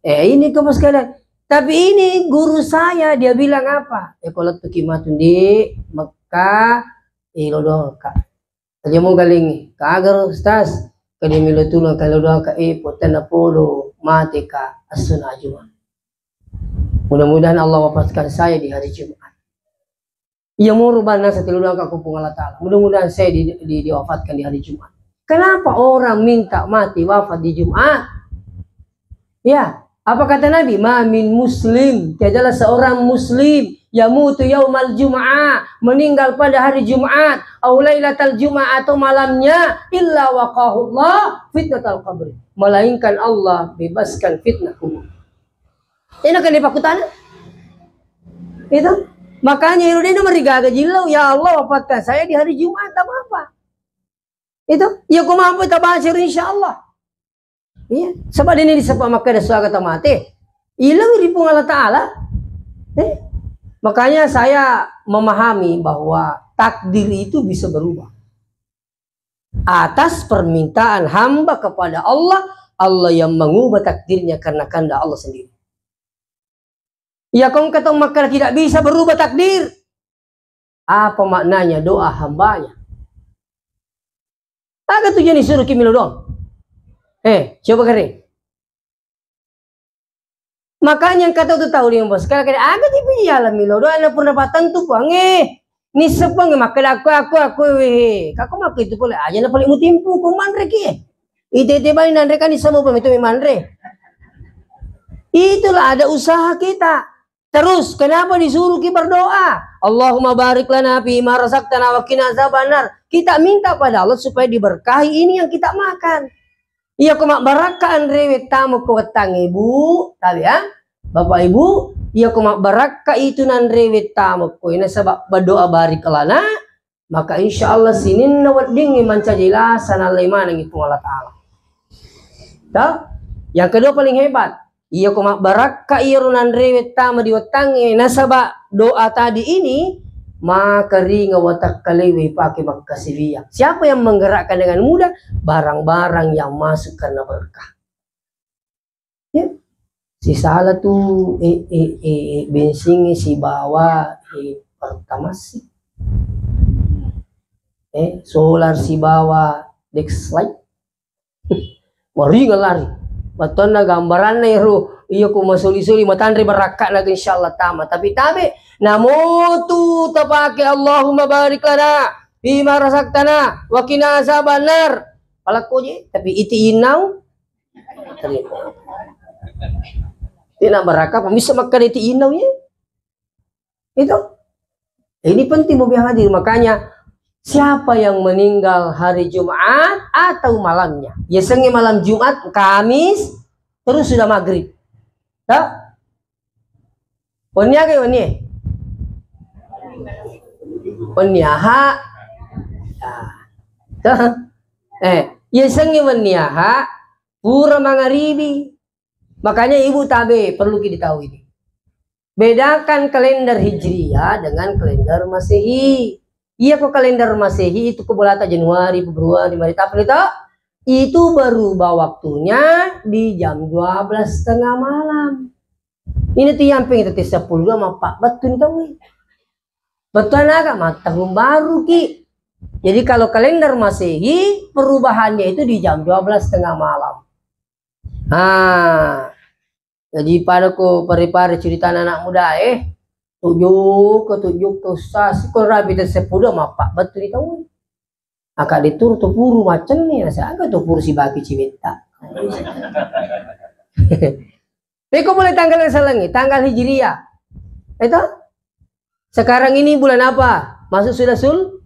Eh, ini ke sekalian. Tapi ini guru saya, dia bilang apa? Eh, kalau tuki matun di Mekah, eh, lo doka. Aja mau galing, kagaro Ustaz. Kali milo tulung kalau doka, eh, potenna polo mate ka assuna Juma. Mudah-mudahan Allah wafatkan saya di hari Jumat. Iya moro bana satilu doang ka Puang Allah Ta'ala. Mudah-mudahan saya di, di, diwafatkan di hari Jumat. Kenapa orang minta mati wafat di Jumat? Ya, apa kata Nabi? Ma min muslim, tiadalah seorang muslim yamutu yaumal jum'ah, meninggal pada hari Jumat, au lailatal jum'ah, atau malamnya, illa waqahullah fitnatal qabri. Melainkan Allah bebaskan fitnah kubur. Enak kan dipakutana? Itu. Makanya iro dena marigaga jillau, ya Allah, wafatkan saya di hari Jumat, tak apa-apa. Itu. Ya, ko mampu tabaca, insya Allah. Iya. Sebab ini disebut makkeda suaga tamate. Ilang ri Puang Allah Ta'ala. Eh? Makanya saya memahami bahwa takdir itu bisa berubah. Atas permintaan hamba kepada Allah, Allah yang mengubah takdirnya karena kehendak Allah sendiri. Ya, kau kata makkeda tidak bisa berubah takdir. Apa maknanya doa hambanya? Aga tu jadi suruh kimilo doang. Eh, coba kere. Makanya engka tau tu tau lima belas kali kali, aga tipi iya la milo doa, na purna pattentu Puang, eh. Nisseng Puang, makkeda aku, aku, aku, weh. Kako makku itu pole, aja na pale mutimpu, ku manre ki, eh. Ite-ite bali nanre kan nisseng Puang, itu manre. Itulah ada usaha kita. Terus, kenapa disuruh kita berdoa? Allahumma barik lana fi ma razaqtana wa qina azabannar. Kita minta pada Allah supaya diberkahi ini yang kita makan. Iya ko mabbarakka anrewe tamo ko wettangnge, Bu, tabe, ya. Bapak Ibu, iya ko mabbarakka itu nanrewe tamo ko, nasaba berdoa barikalana, maka insya Allah sininna weddingnge mancaji lasa nallai manengngi Puang Allah Ta'ala. Toh? Yang kedua paling hebat, iya ko mabbarakka iyaro nanrewe tama di wettangnge, nasaba doa tadi ini, maka ringa watakkalewai pake makkasiwiang. Siapa yang menggerakkan dengan mudah? Barang-barang yang masuk karena berkah. Ya. Sisala tu, eh, eh, eh, eh, bensingnge sibawa, eh, Pertamax. Eh, solar sibawa Dexlite. Waringa lari. Bettuanna gambaranna ero, iya ko masoli-soli matanre barakka'na, insyaallah tama. Tapi tabe, namotu tapake Allahumma barik lana fima razaqtana wa qina azabannar. Palakko je, tapi iti inau. Tidak barakka, bisa makkeda iti inau ya. Itu. Ini penting, Bu, yang hadir. Makanya, siapa yang meninggal hari Jumat atau malamnya? Yasengnge malam Jumat, Kamis, terus sudah maghrib. Ya? Wenni aga wenni? Wenni aha? Ya. Eh, yasengnge wenni aha? Pura mangaribi. Makanya Ibu tabe, perlu kita tahu ini. Bedakan kalender Hijriah dengan kalender Masehi. Iya ko kalender Masehi itu ko bolata Januari, Februari, Maret, April to, itu berubah waktunya di jam dua belas setengah malam. Ini tu yang pengen tete sepuluh dua mappa betul ni tahu. Betul naga mat tahun baru ki. Jadi kalau kalender Masehi perubahannya itu di jam dua belas setengah malam. Ah, jadi pada ko pare-pare cerita anak muda eh, tujuh ke tujuh ke sas ko rapi dan sepuluh mappa betul di tahun. Aka ditur tu puru macam ni, nasa aga tu puru sibaki cimita. Peko mulai tanggal yang salengi, tanggal Hijriah. Itu? Sekarang ini bulan apa? Masuk sudah Sul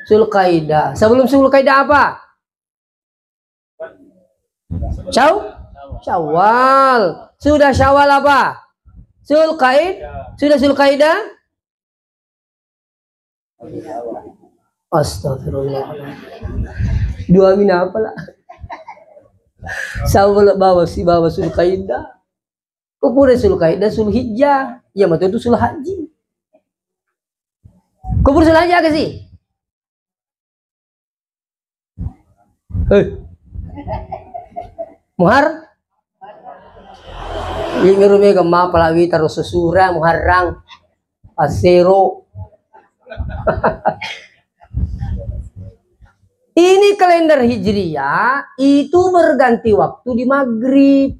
Sulkaidah. Sebelum Sulkaidah apa? Syau? Syawal. Sudah Syawal apa? Sulkaid? Sudah Sulkaidah? Astagfirullah. Dua mina apa lah? Syawal bawa si bawa Sulkaidah. Kupure Sulkaidah, Sulhijjah. Ya betul itu Sulhaji. Kupure Sulhaji aga sih? Hei. Muhar? Ini rumah gemma pala wita rosso sura Muharram. Asero. Ini kalender Hijriah itu berganti waktu di maghrib.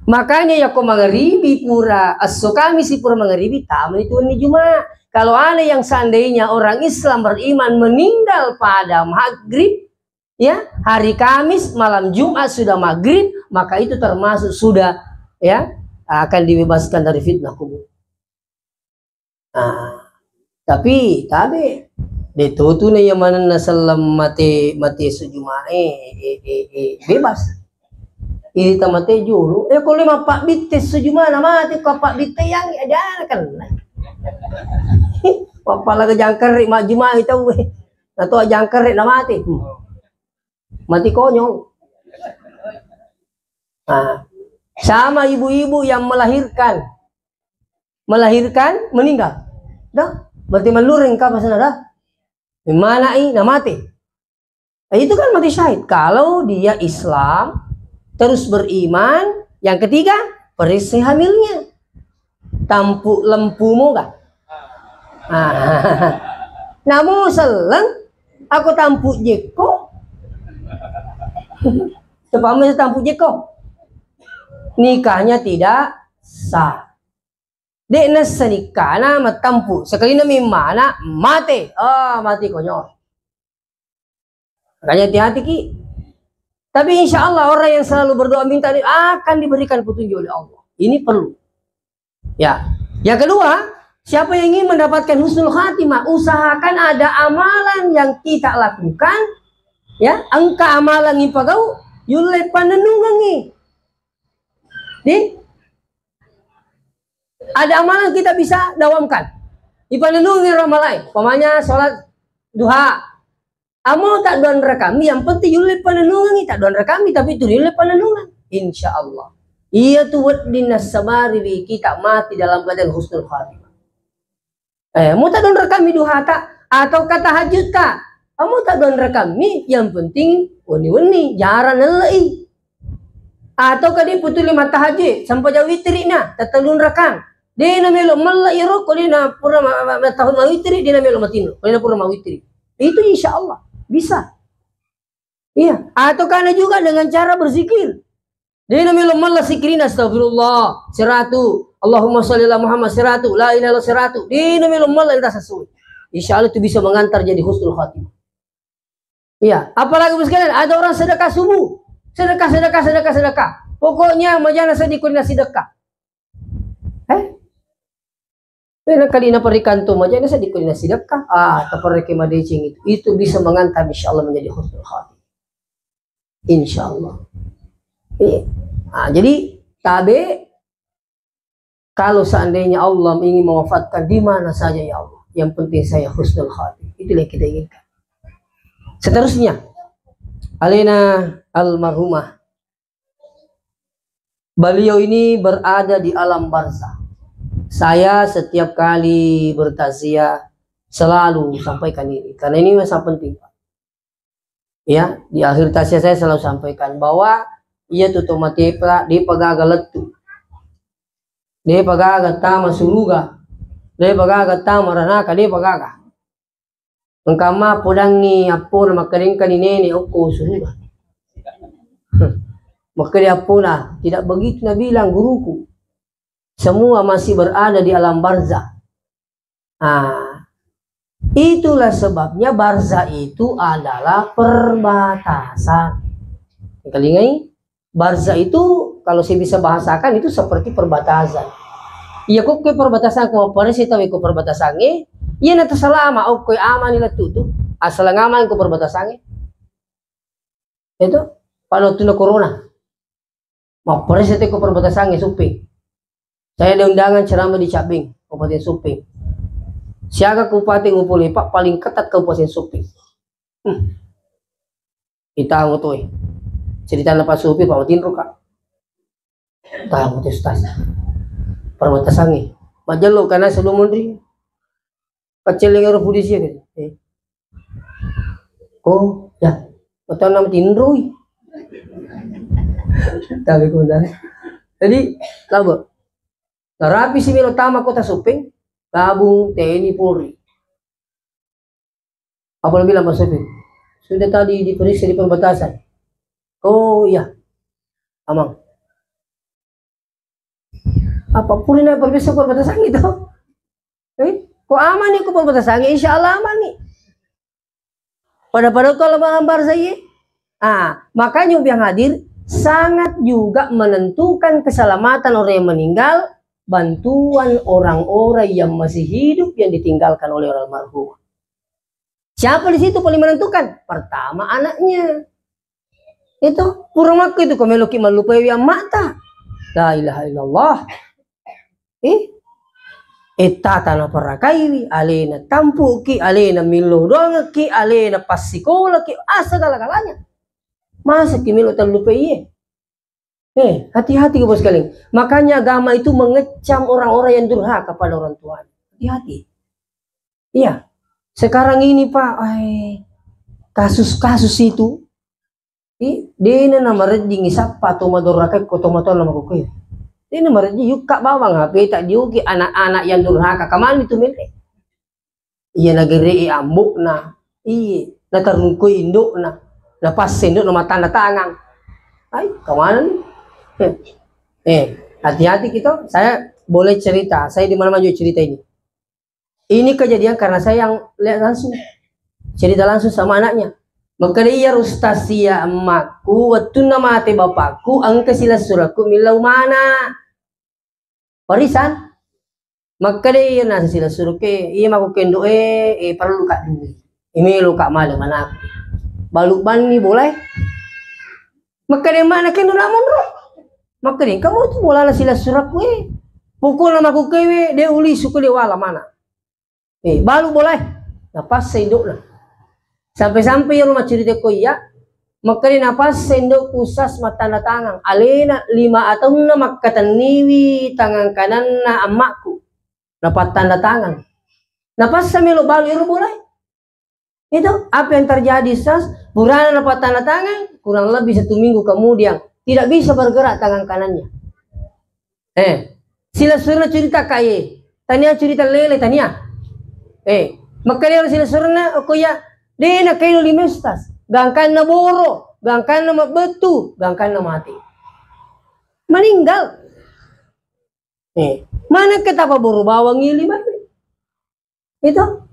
Makanya ya ko mangaribi pura, esso Kamis pura mangaribi, tama itu wenni Jumat. Kalau ada yang seandainya orang Islam beriman meninggal pada maghrib, ya, hari Kamis malam Jumat sudah maghrib, maka itu termasuk sudah, ya, akan dibebaskan dari fitnah kubur. Ah, tapi tabe, de to tu na iya manenna selleng mate, mate esso Jumat e, e, e, e, bebas. Ini tamate jolo. Eh, ko le mappabbitte esso Jumat na mate, ko appabbitte yang ada kan. Mappalaga jangkare majjumai tau. Atau jangkare na mate. Hmm. Mati konyol. Ah, sama ibu-ibu yang melahirkan. Melahirkan, meninggal. Dah, berarti melureng ka pasana dah. Mana i na mate. Eh, itu kan mati syahid. Kalau dia Islam, terus beriman, yang ketiga, periksa hamilnya. Tampu lempu moga. Ah. Namu selleng, aku tampu jekko. Tepamai tampu jekko. Nikahnya tidak sah. Dek nessa nikana matampu. Sekali nami mana mate. Ah, mati konyol. Makanya hati-hati ki. Tapi insya Allah orang yang selalu berdoa minta di-, akan diberikan petunjuk oleh Allah. Ini perlu. Ya. Yang kedua, siapa yang ingin mendapatkan husnul khatimah, usahakan ada amalan yang kita lakukan Ya, engka amalang ipagau, yulle pannennungengngi. Di? Ada amalan kita bisa dawamkan. Ipannennungengngi ro malai. Umpamanya sholat duha. Amo tak dua rakaat mi, yang penting yulle pannennungengngi, tak dua rakaat mi, tapi itu yulle pannennungengngi. Insya Allah. Iya tu wedding nassabari ri kita mati dalam keadaan husnul khatimah. Eh, mo tak dua rakaat mi duhata, atau ka tahajudta. Amo tak dua rakaat mi, yang penting wenni-wenni, jarang nellei. Atau ka de' putuli mattahajud, sempajang witrina, tatellung rakaat. De' namelo mella iyaro ko de' na pura ma-, ma-, ma-, tahun mawitri, de' namelo matinro, ko de' na pura mawitri. Itu insya Allah bisa. Iya, atau kana juga dengan cara berzikir. De' namelo mella zikirina, astagfirullah seratu, Allahumma sholli ala Muhammad seratu, la ilaha illallah seratu. De' namelo mella, entah sesuai. Insya Allah itu bisa mengantar jadi husnul khatimah. Iya, apalagi, Bos sekalian, ada orang sedekah subuh. Sedekah, sedekah, sedekah, sedekah. Pokoknya majana seddi ko de' na sedekah. Eh? Pena kali na perikanto majana seddi ko de' na sedekah. Ah, taperreke madeceng itu. Itu bisa mengantar insya Allah menjadi husnul khatimah. Insya Allah. Iya. Ah, jadi tabe, kalau seandainya Allah ingin mewafatkan di mana saja, ya Allah, yang penting saya husnul khatimah. Itulah yang kita inginkan. Seterusnya, alena almarhumah, beliau ini berada di alam barzah. Saya setiap kali bertaziah selalu sampaikan ini, karena ini sangat penting, Pak. Ya, di akhir taziah saya selalu sampaikan bahwa iya tu to matepa, de' pa gaga lettu. De' pa gaga tama suruga. De' pa gaga tama ranaka, de' pa gaga. Engka ma podangngi appona, makkedengkani nene okko suruga. Makkeda appona, tidak begitu nabilang guruku. Semua masih berada di alam barzah. Ah, itulah sebabnya barzah itu adalah perbatasan. Engka lingai? Barzah itu kalau saya bisa bahasakan itu seperti perbatasan. Iya, ko ke perbatasan, ko mapparese tau ko perbatasangnge, iya na tasalama, oh, ko amani lettu tu. Asal ngamang ko perbatasangnge. Itu pada waktu corona. Mapparese tau ko perbatasangnge Supeng. Saya ada undangan ceramah di Cabbing, Kabupaten Supeng. Siaga kabupaten upole, Pak, paling ketat Kabupaten Supeng. Hmm. Ita ngoto e. Ceritana Pak Supir, Pak, matinro ka. Tahu tu, Ustaz. Perbatasangnge. Majello kana sebelum munri. Paccelling ero polisi ya, gitu. Eh. Oh, ya. Kota nama tinroi. Tapi kota. Jadi, labo. Narapi si melo tama kota Supeng, gabung T N I Polri. Apa lo bilang Pak Sopir? Sudah tadi diperiksa di perbatasan. Oh iya, Amang. Apa puri na perbatasan, perbatasan gitu? Eh, ko aman ni ko perbatasan, insya Allah aman ni. Pada-pada kalau malambar saya. Ah, makanya yang hadir sangat juga menentukan keselamatan orang yang meninggal, bantuan orang-orang yang masih hidup yang ditinggalkan oleh almarhum. Siapa di situ paling menentukan? Pertama, anaknya. Itu, pura makko itu, ko meloki mallupai wi amma'ta. La ilaha illallah. Eh? Ettata naparakaiwi, alena tampuki, alena millo doangekki, alena passikolaki, ah, segala-galanya. Masaki melo tallupai iye. Eh, hati-hati, Bos sekalian. Makanya agama itu mengecam orang-orang yang durhaka pada orang tuanya. Hati-hati. Iya. Sekarang ini, Pak, ai, kasus-kasus itu, i, dena namarejjingi sappa to madoraka ko to matonna makokoe. Dena marejjing, yukka bawang H P ta dioki anak-anak yang durhaka. Kamani tu mele. Iya nagere'i ambo'na, iye, natarungkoi indo'na, napasse indo'na matanna tangang. Ai, kemana nih? Eh, hati-hati kita. Saya boleh cerita, saya di mana-mana juga cerita ini. Ini kejadian karena saya yang lihat langsung. Cerita langsung sama anaknya. Makkeda iya, Ustaz, iya, emakku, wettunna mate bapakku, engka silessurekku millau mana. Warisan? Makkeda iya, nasa silessurekke, iya mako kendo'e, eh, parellu ka duit. Eh, melo ka male manaku. Balu banni bolae. Makkeda mana kendo na monro. Makkeda engka mo tu bolana silessurekku e. Pokokna makkukkewe de ulisu ko de wala mana. Eh, balu bolae. Napassa indo'na. Sampai-sampai iyaro maccurita ko iya, makkeda napassa indo'ku Ustaz mattanda tangang. Alena lima ataunna makkatenniwi tangang kananna ammakku. Napattanda tangang. Napassa melo balu ero bolae. Itu apa yang terjadi, Ustaz? Purana napattanda tangang, kurang lebih satu minggu kemudian tidak bisa bergerak tangan kanannya. Eh, silessurna curita kaye. Tania curita lele, tania. Eh, makkeda silessurna, okko ya, de na kailo lima Ustaz. Gangkanna boro, gangkanna mabbettu, gangkanna mati. Meninggal. Eh, mana ketapa boro bawang ini, mana? Itu.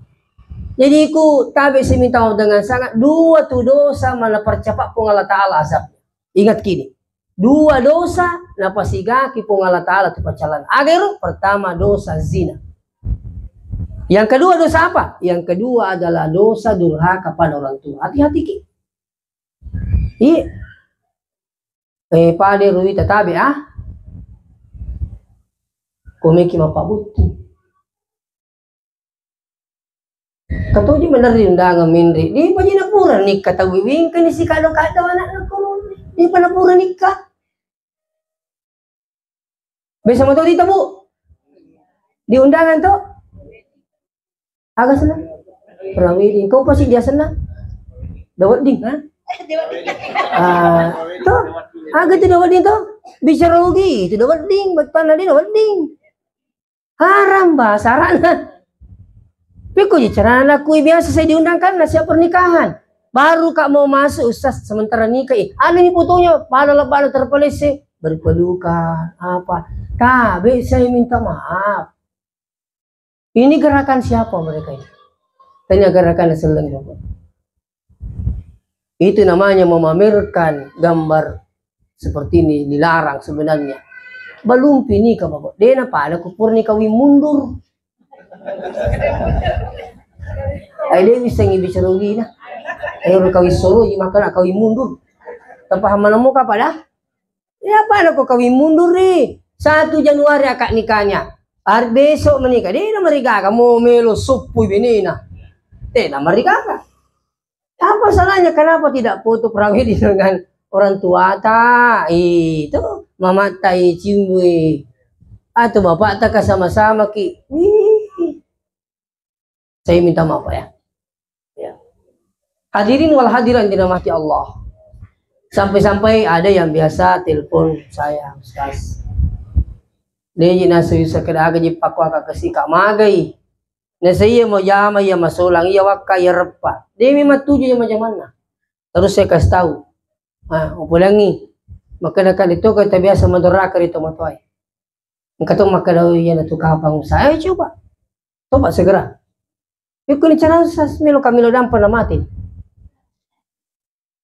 Jadi ku tabe si minta maaf dengan sangat, dua tu dosa mana percepat Puang Allah Ta'ala azab. Ingat kini. Dua dosa napasigaki Puang Allah Ta'ala tu pacalan. Agero pertama dosa zina. Yang kedua dosa apa? Yang kedua adalah dosa durhaka pada orang tua. Hati-hati ki. Iya. Eh, pada ruita tabe ah. Komeki mapabuttu. Katoji menerri undangan menre. Di paji napura nikah tau wingkani si kado-kado anakna ko. Di pa napura nikah. Biasa moto dita, Bu? Di undangan to? Aga senna? Prawedding. Kau pasti dia senna? Dawedding, ha? Ah, to? Aga tu dawedding to? Bicara rugi, itu dawedding, batana dia dawedding. Haram bahasa Arabna. Pekko je carana kui biasa saya diundangkan nasihat pernikahan. Baru kak mau masuk ustaz sementara nikah. Eh, anu ini fotonya, pada lebaran terpelese, berpelukan, apa. Tabe saya minta maaf. Ini gerakan siapa mereka ini? Tanya gerakan seleng. Itu namanya memamerkan gambar seperti ini dilarang sebenarnya. Balumpi nikah, Bapak. Dena pada kupur nikah wi mundur. Ai de bisa ngi bicara rugi na. Ayo kawin soro ji makana kawin mundur. Tapaham mana muka pada? Ya pada ko kawin mundur ri. Satu Januari akad nikahnya. Hari besok menikah. Dena marigaga mau melo suppu benena. Dena marigaga. Apa salahnya? Kenapa tidak foto prawedding dengan orang tua ta? Itu mama ta i cimbui atau bapak ta ka sama-sama ki. Wih. Saya minta maaf ya. Ya. Hadirin wal hadirat dirahmati Allah. Sampai-sampai ada yang biasa telepon saya, Ustaz. Deji nasu sekedar gaji pakwa kakasi kak magai. Nasaiya mo jama iya masolang iya wakka iya reppa. Demi matuju iya majamanna. Terus saya kasih tahu. Ah, upulangi. Maka dekat itu kita biasa mendoraka di tomatoi. Engka to makkeda, "Oh, iya, natu kapang usaha." Ayo coba. Coba segera. Ikuni cara sas melo kami lo dampa na mati.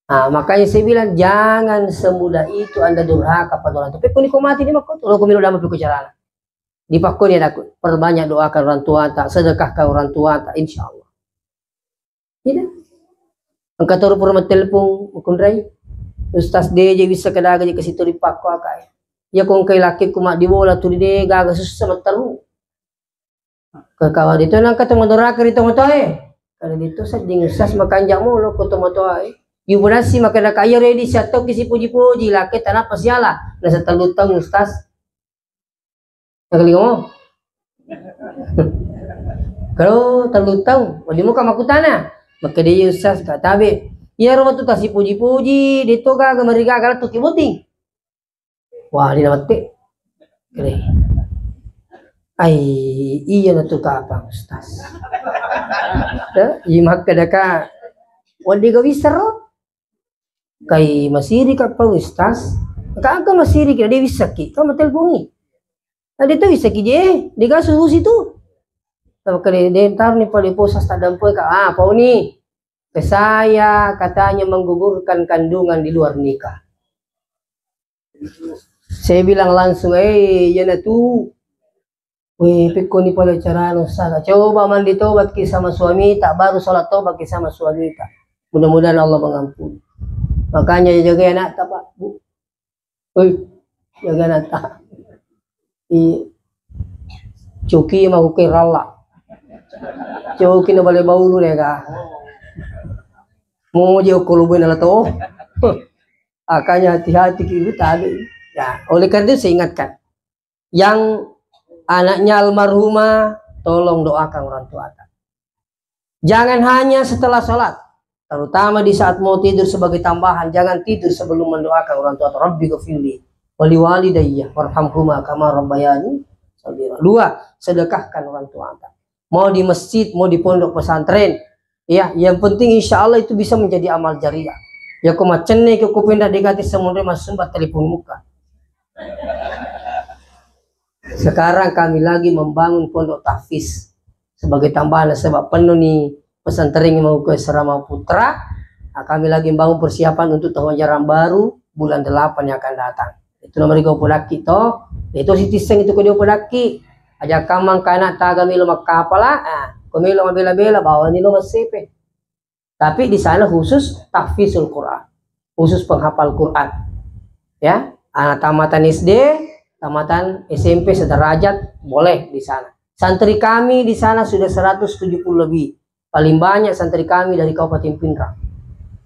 Ah, makanya saya bilang, jangan semudah itu Anda durhaka pada orang tua. Pekko ni ko mati ni makko, lo ko melo dampa pekko carana. Dipakkoni adaku, perbanyak doakan orang tua tak, sedekahkan orang tua tak, insya Allah. Iya. Engka toro pura mattelepon, makunrai. Ustaz, de je bisa kedaga je ke situ dipakko akai. Ya ko engkai laki ku mak di bola tu de gaga susah matteru. Kekawa itu nang kata madoraka ri tomatoe. Kada itu sedding Ustaz makanja molo ko tomatoe. Yu bonasi makada kaya redi siatau kisi puji-puji laki tanah pasiala. Nasa telu tahun Ustaz. Nakalinga mo? Kalau telu taung, wedding muka makkutana. Makkeda iya Ustaz, ka tabe. Iya ro wettu tasipuji-puji, de to gaga marigaga lettu ki botting. Wah, dina mette. Kere. Ai, iya na tu kapang Ustaz. Ya, iya makkeda ka. Wedding ga wisseng ro? Kai masiri ka pa Ustaz? Ka engka masiri ki, de wissakki, ka matelpongi. Ade to wissakki je, de ga surusi tu. Maka de, de ntar ni pale posas tak dampoi ka, ah, pau ni. Ke saya katanya menggugurkan kandungan di luar nikah. Saya bilang langsung, "Eh, iya na tu." Weh, pekko ni pale carana Ustaz. Coba mandi tobat ki sama suamita, baru sholat tobat ki sama suamita. Mudah-mudahan Allah mengampuni. Makanya jaga anakta, Pak, Bu. Hei, jaga anakta. I coki mau ke ralla. Coki na bale baulu deh, Kak. Mau je ko lu bena to. Makanya hati-hati ki tadi. Ya, oleh karena itu saya ingatkan, yang anaknya almarhumah, tolong doakan orang tua. Jangan hanya setelah sholat, terutama di saat mau tidur sebagai tambahan, jangan tidur sebelum mendoakan orang tua. Rabbi ghafirli wali walidayya warhamhuma kama rabbayani shaghira. Dua, sedekahkan orang tua. Mau di masjid, mau di pondok pesantren, ya, yang penting insya Allah itu bisa menjadi amal jariah. Ya, ko macenne ke ko pindah degati semua masumba telepon muka. Sekarang kami lagi membangun pondok tahfiz sebagai tambahan, sebab penuh nih pesantren yang mau ke Asrama Putra. Nah, kami lagi membangun persiapan untuk tahun ajaran baru bulan delapan yang akan datang. Itu nomor tiga podaki to. Itu si tiseng itu kedua podaki. Aja kamang kana taga melo makkapala, ah, ko melo mabela-bela bawani lo masepe. Tapi di sana khusus tahfizul Quran, khusus penghafal Quran. Ya, anak tamatan S D, tamatan S M P sederajat boleh di sana. Santri kami di sana sudah seratus tujuh puluh lebih. Paling banyak santri kami dari Kabupaten Pinrang.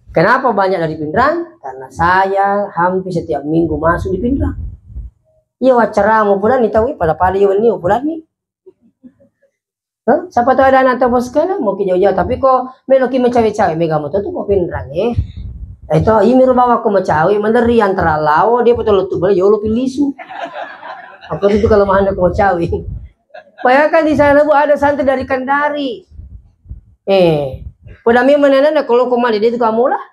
Kenapa banyak dari Pinrang? Karena saya hampir setiap minggu masuk di Pinrang. Iya, acara mau pulang nih tahu, pada-pada iya ini mau pulang nih. Hah? Siapa tahu ada anak tahu sekali mau ke jauh-jauh, tapi ko melo ki macawe-cawe, mega moto tu ko Pinrang, eh. Eh, to, imi ro bawa ko macawe, manderi antara lao, dia betul tu boleh, yolo pilisu. Apa itu kelemahan ko macawe? Bayangkan di sana, Bu, ada santri dari Kendari. Eh, pada memang anak-anak kalau ko mali dia tu kamu lah.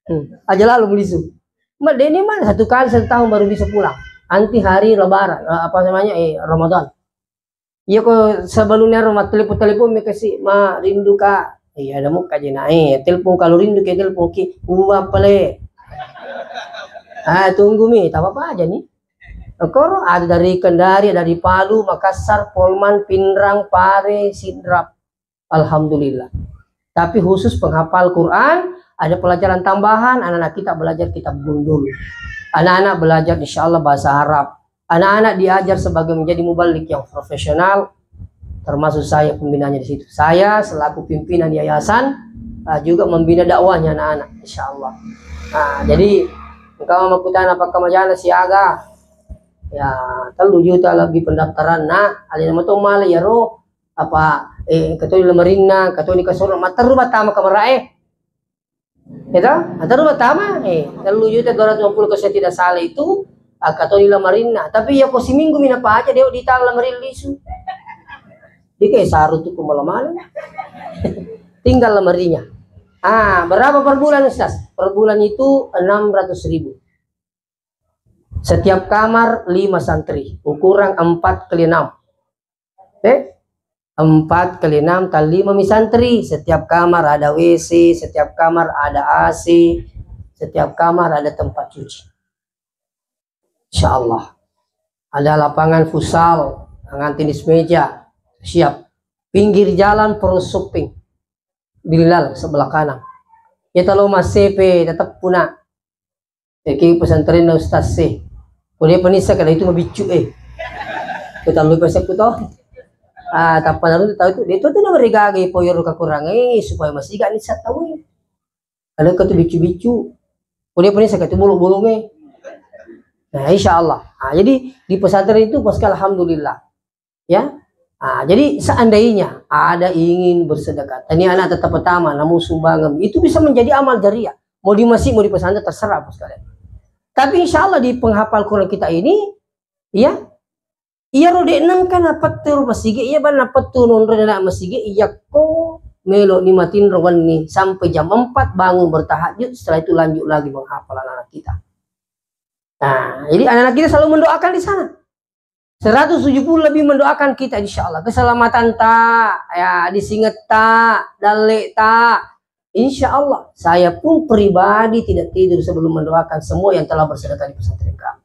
Hmm, aja lalu belisu. Mak, dia ini mana satu kali satu tahun baru bisa pulang. Anti hari Lebaran, eh, apa namanya, eh, Ramadan. Iya, ko sebelumnya rumah telepon-telepon mi kasi, "Ma, rindu, Kak." Iya, ada muka aja, nah, eh, telepon kalau rindu ke telepon ki, "Uwa pale." Ah, tunggu mi, tak apa-apa aja nih. Koro ada dari Kendari, dari Palu, Makassar, Polman, Pinrang, Pare, Sidrap. Alhamdulillah. Tapi khusus penghafal Quran, ada pelajaran tambahan, anak-anak kita belajar kitab gundul. Anak-anak belajar insya Allah bahasa Arab. Anak-anak diajar sebagai menjadi mubalik yang profesional, termasuk saya pembinanya di situ. Saya selaku pimpinan yayasan, ah, juga membina dakwahnya anak-anak, insya Allah. Nah, jadi engkau mau kutana pakai majana siaga, ya, tellu juta lebih pendaftaran. Nah, ada nama tuh malah ya roh, apa, eh, katoni lamarinna, katoni kasoro, matteru battama kamarae. Ya toh? Matteru battama, eh, tellu juta dua ratus lima puluh kalau saya tidak salah itu, ah, katoni lamarinna. Tapi ya ko siminggu mina paja, dia ditala lamarin lisu. Di kayak saru tuh kumala-mala. Tinggal lamarinya. Ah, berapa per bulan, Ustaz? Per bulan itu enam ratus ribu. Setiap kamar lima santri, ukuran empat kali enam. Eh, empat kali enam kali lima mi santri. Setiap kamar ada W C, setiap kamar ada A C, setiap kamar ada tempat cuci. Insya Allah. Ada lapangan futsal dengan tenis meja, siap. Pinggir jalan Pro Shopping, Bilal sebelah kanan. Ya, kalau masih pe tetap puna. Jadi pesantren na ustaz sih. Ko dia penisa kada itu mabiccu, eh. Ko tallu pesekku toh. Ah, tappa naru tahu itu. Dia itu tuh nama regaga poyo kekurangan, eh, supaya masih gak nisa tahu, eh. Ada ke tu biccu-biccu. Ko dia penisa ke tu bolong-bolong, eh. Nah, insya Allah. Ah, jadi di pesantren itu pas alhamdulillah. Ya. Ah, jadi seandainya ada ingin bersedekah, tani anak tetap pertama, namun sumbangan itu bisa menjadi amal jariah. Mau di masjid, mau di pesantren, terserah, Bos, kalian. Tapi insya Allah di penghafal Quran kita ini, ya, iya ro dek nengka napettu masigi, iya bang napettu nonro anak masigi, iya ko melo ni matinro wenni sampai jam empat bangun bertahajud, setelah itu lanjut lagi menghafal anak-anak kita. Nah, jadi anak-anak kita selalu mendoakan di sana. Seratus tujuh puluh lebih mendoakan kita, insya Allah. Keselamatan ta, ya, disingetta, dalle ta. Insya Allah, saya pun pribadi tidak tidur sebelum mendoakan semua yang telah bersedekah di pesantren kami.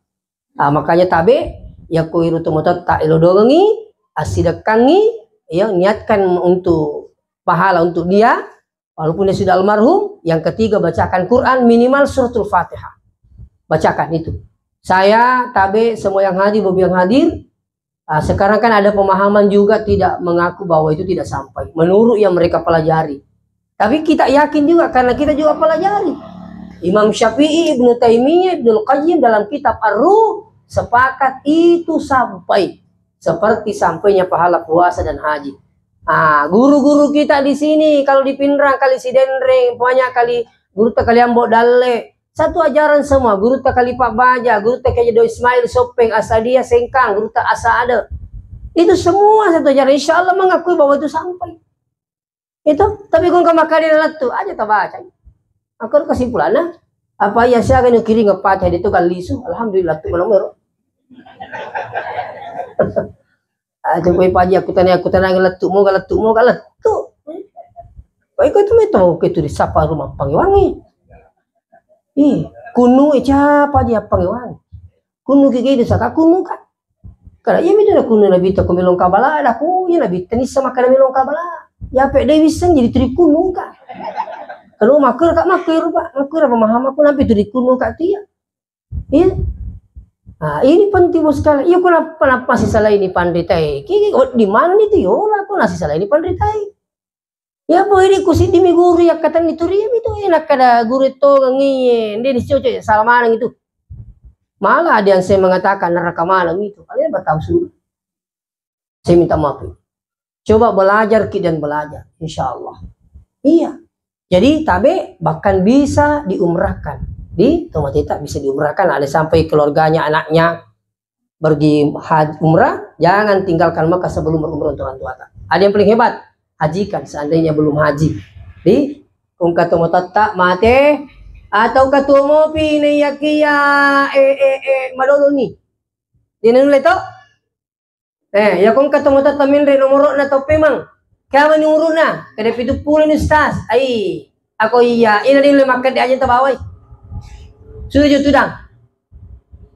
Ah, makanya tabe, ya, ko iru tomoto ta elo dongengi, asidekkangi, ya, niatkan untuk pahala untuk dia, Walaupun dia sudah almarhum, yang ketiga bacakan Quran, minimal suratul Fatihah. Bacakan itu. Saya, Tabe, semua yang hadir, Bobi yang hadir, ah, sekarang kan ada pemahaman juga tidak mengaku bahwa itu tidak sampai. Menurut yang mereka pelajari. Tapi kita yakin juga karena kita juga pelajari. Imam Syafi'i, Ibnu Taimiyah, Ibnul Qayyim dalam kitab Ar-Ruh sepakat itu sampai. Seperti sampainya pahala puasa dan haji. Ah, guru-guru kita di sini, kalau di Pinrang, Kali Sidenreng, banyak kali guru ta Kali Ambo Dalle, satu ajaran semua, guru ta Kali Pak Baja, guru ta Kiai Haji Ismail Sopeng, Asadia Sengkang, guru ta Asade. Itu semua satu ajaran. Insya Allah mengakui bahwa itu sampai. Itu, tapi kung ka makkeda lettu, aja tabaca. Aku kesimpulannya, apa iya siaga nu kiring Fatihah itu kan lisu, alhamdulillah tu malam ero. Aja koi paji aku tanya, aku tanya lettu, mau lettu, mau lettu. Koi kau tu meto ke tu di sapa rumah pangewangi. Ih, kunu e siapa dia pangewangi. Kunu ki gede saka kunu ka. Kada iya mitu na kunu nabitta ko melong kabala, ada ku iya nabitta nissa makkada melong kabala. Ya pe dé wisseng jadi turi kunu ka. Kalau makkura ka makkura, Pak. Makkura pemahamanku nampi turi kunu ka tu iya. Iya. Ah, ini penting bos sekali. Iya, kenapa, kenapa sih salah ini pandritai? Ki, oh, di mana itu yola, kok nasi salah ini pandritai? Ya, boh, ini ku siddi mi guru yakkatenni tu ria mi tu, eh, nakkada guru e tongengi, eh, nde ni cocok, salah maneng itu. Malah ada yang saya mengatakan neraka maneng itu. Kalian bertahu sungguh. Saya minta maaf. Coba belajar ki dan belajar, insya Allah. Iya. Jadi, tabe bahkan bisa diumrahkan. Di, tomateta bisa diumrahkan. Ada sampai keluarganya, anaknya, pergi haj-, umrah, jangan tinggalkan Mekah sebelum berumrah untuk orang tua ta. Ada yang paling hebat, hajikan seandainya belum haji. Di, kung katu motatta mate, atau katu mopi ne yakia, eh, eh, eh, madolo ni. Dia nulle to? Eh, ya kung katu motatta menre nomoro na to pemang. Kama ni uruna, kada pitu puluh ni ustaz. Ai, aku iya, ina di le makan di aja tabawai. Sudah tudang.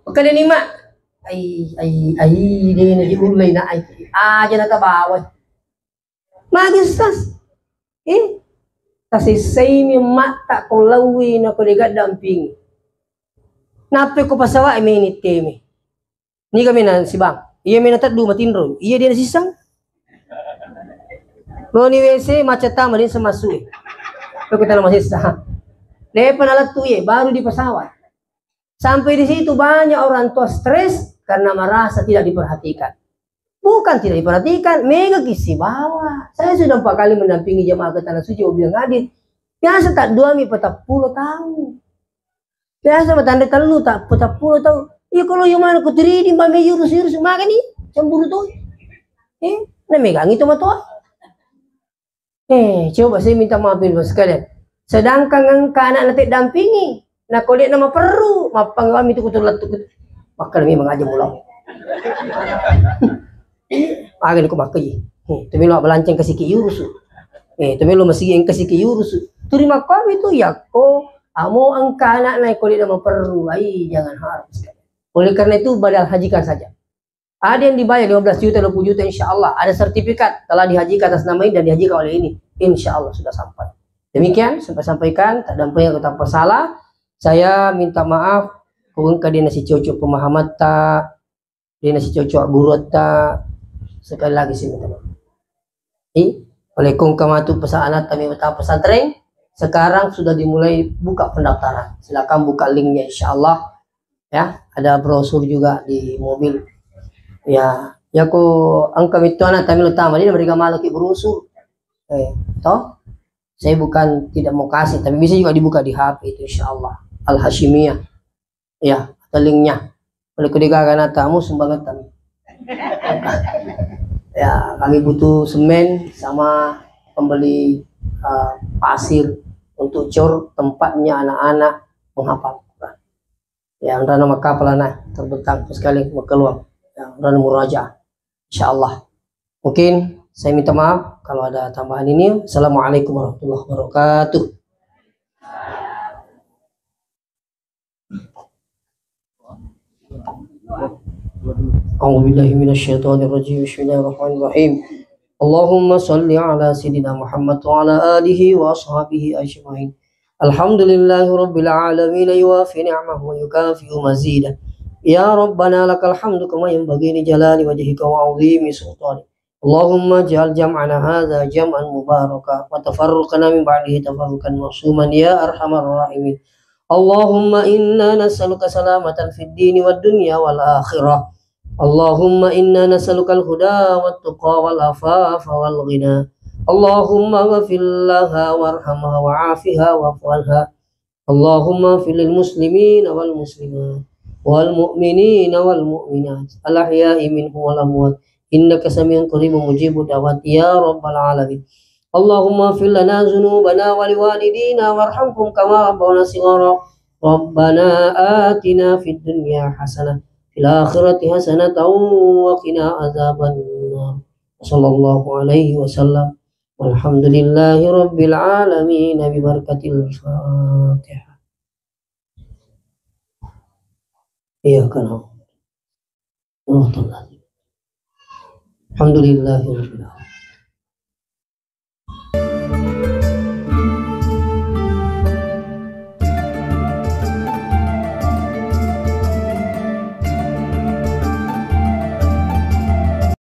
Kada ni mak. Ai, ai, ai, dé naji ullei na ai. Aja na tabawa. Magi, Ustaz? Eh, tasessai mi matta ko lawi na ko dé gaddampingi. Nappe ko pasawa meni temi. Niga mena sibang. Iya mena teddu matinro. Iya dé nasissang. Loni W C macet tama dé semasue. Ko tana masessa. Lepa nalettu iye baru di pesawat. Sampai di situ banyak orang tua stres karena merasa tidak diperhatikan. Bukan tidak diperhatikan, mega ki sibawa. Saya sudah empat kali mendampingi jemaah ke Tanah Suci, mobil yang hadir. Biasa tak dua mi petappulo tahun. Biasa bertanda telu tak petappulo tahun. Iya kalau yang mana ku tiridi mbak me yurus-yurus, makanya cemburu tuh. Eh, na megang itu matoa. Eh, coba saya minta maaf, Ibu sekalian. Sedangkan engka anak nanti dampingi, nah, kalau dia nama perlu, mappang kami itu kutu lettu kutu. Maka demi mengaji mulau. Aga ni ko makkaji. Eh, tu melo balanceng kasiki yurusu. Eh, tu melo masigi engka siki yurusu. Terima kami tu ya ko, amo engka anak naik kalau dia nama perlu. Ai, jangan harap sekalian. Oleh karena itu, badal hajikan saja. Ada yang dibayar lima belas juta, dua puluh juta, insya Allah. Ada sertifikat telah dihajikan atas nama ini dan dihajikan oleh ini. Insya Allah sudah sampai. Demikian, sampai sampaikan, tak dampingi aku tanpa salah. Saya minta maaf, kung engka dé nasicocok pemahaman ta, dé nasicocok guru ta. Sekali lagi saya minta maaf. Jadi, oleh kung kematu pesan anak kami betapa pesantren, sekarang sudah dimulai buka pendaftaran. Silakan buka linknya, insya Allah. Ya, ada brosur juga di mobil. Ya, ya ko engka mittu anak kami lo tama, dia mereka malah ki brosur. Eh, toh? Saya bukan tidak mau kasih, tapi bisa juga dibuka di H P itu, insya Allah. Al Hashimiyah. Ya, atau linknya. Boleh kudigaga anak tamu sumbangan kami. Ya, kami butuh semen sama pembeli, eh, pasir untuk cor tempatnya anak-anak menghafal Quran. Ya, anrana makkapalana terbentang sekali makkeluang. Ya, anrana murajaah. Insyaallah. Mungkin saya minta maaf kalau ada tambahan ini. Assalamualaikum warahmatullahi wabarakatuh. A'udzubillahi minasyaitonirrajim. Bismillahirrahmanirrahim. اللهم صل على سيدنا محمد وعلى آله وأصحابه أجمعين. الحمد لله رب العالمين، يوافي نعمه ويكافئ مزيده. يا ربنا لك الحمد كما ينبغي لجلال وجهك وعظيم سلطانك. اللهم اجعل جمعنا هذا جمعا مباركا وتفرقنا من بعده تفرقا معصوما يا أرحم الراحمين. اللهم إنا نسألك سلامة في الدين والدنيا والآخرة. اللهم إنا نسألك الهدى والتقى والعفاف والغنى. اللهم اغفر لها وارحمها وعافها واعف عنها. اللهم اغفر للمسلمين والمسلمات والمؤمنين والمؤمنات الأحياء منهم والأموات إنك سميع قريب مجيب الدعوات يا رب العالمين. اللهم اغفر لنا ذنوبنا ولوالدينا وارحمهم كما ربونا صغارا. ربنا آتنا في الدنيا حسنة في الآخرة حسنة وقنا عذاب النار. وصلى الله عليه وسلم. والحمد لله رب العالمين ببركة الفاتحة. إياك نعبد. الحمد لله رب العالمين.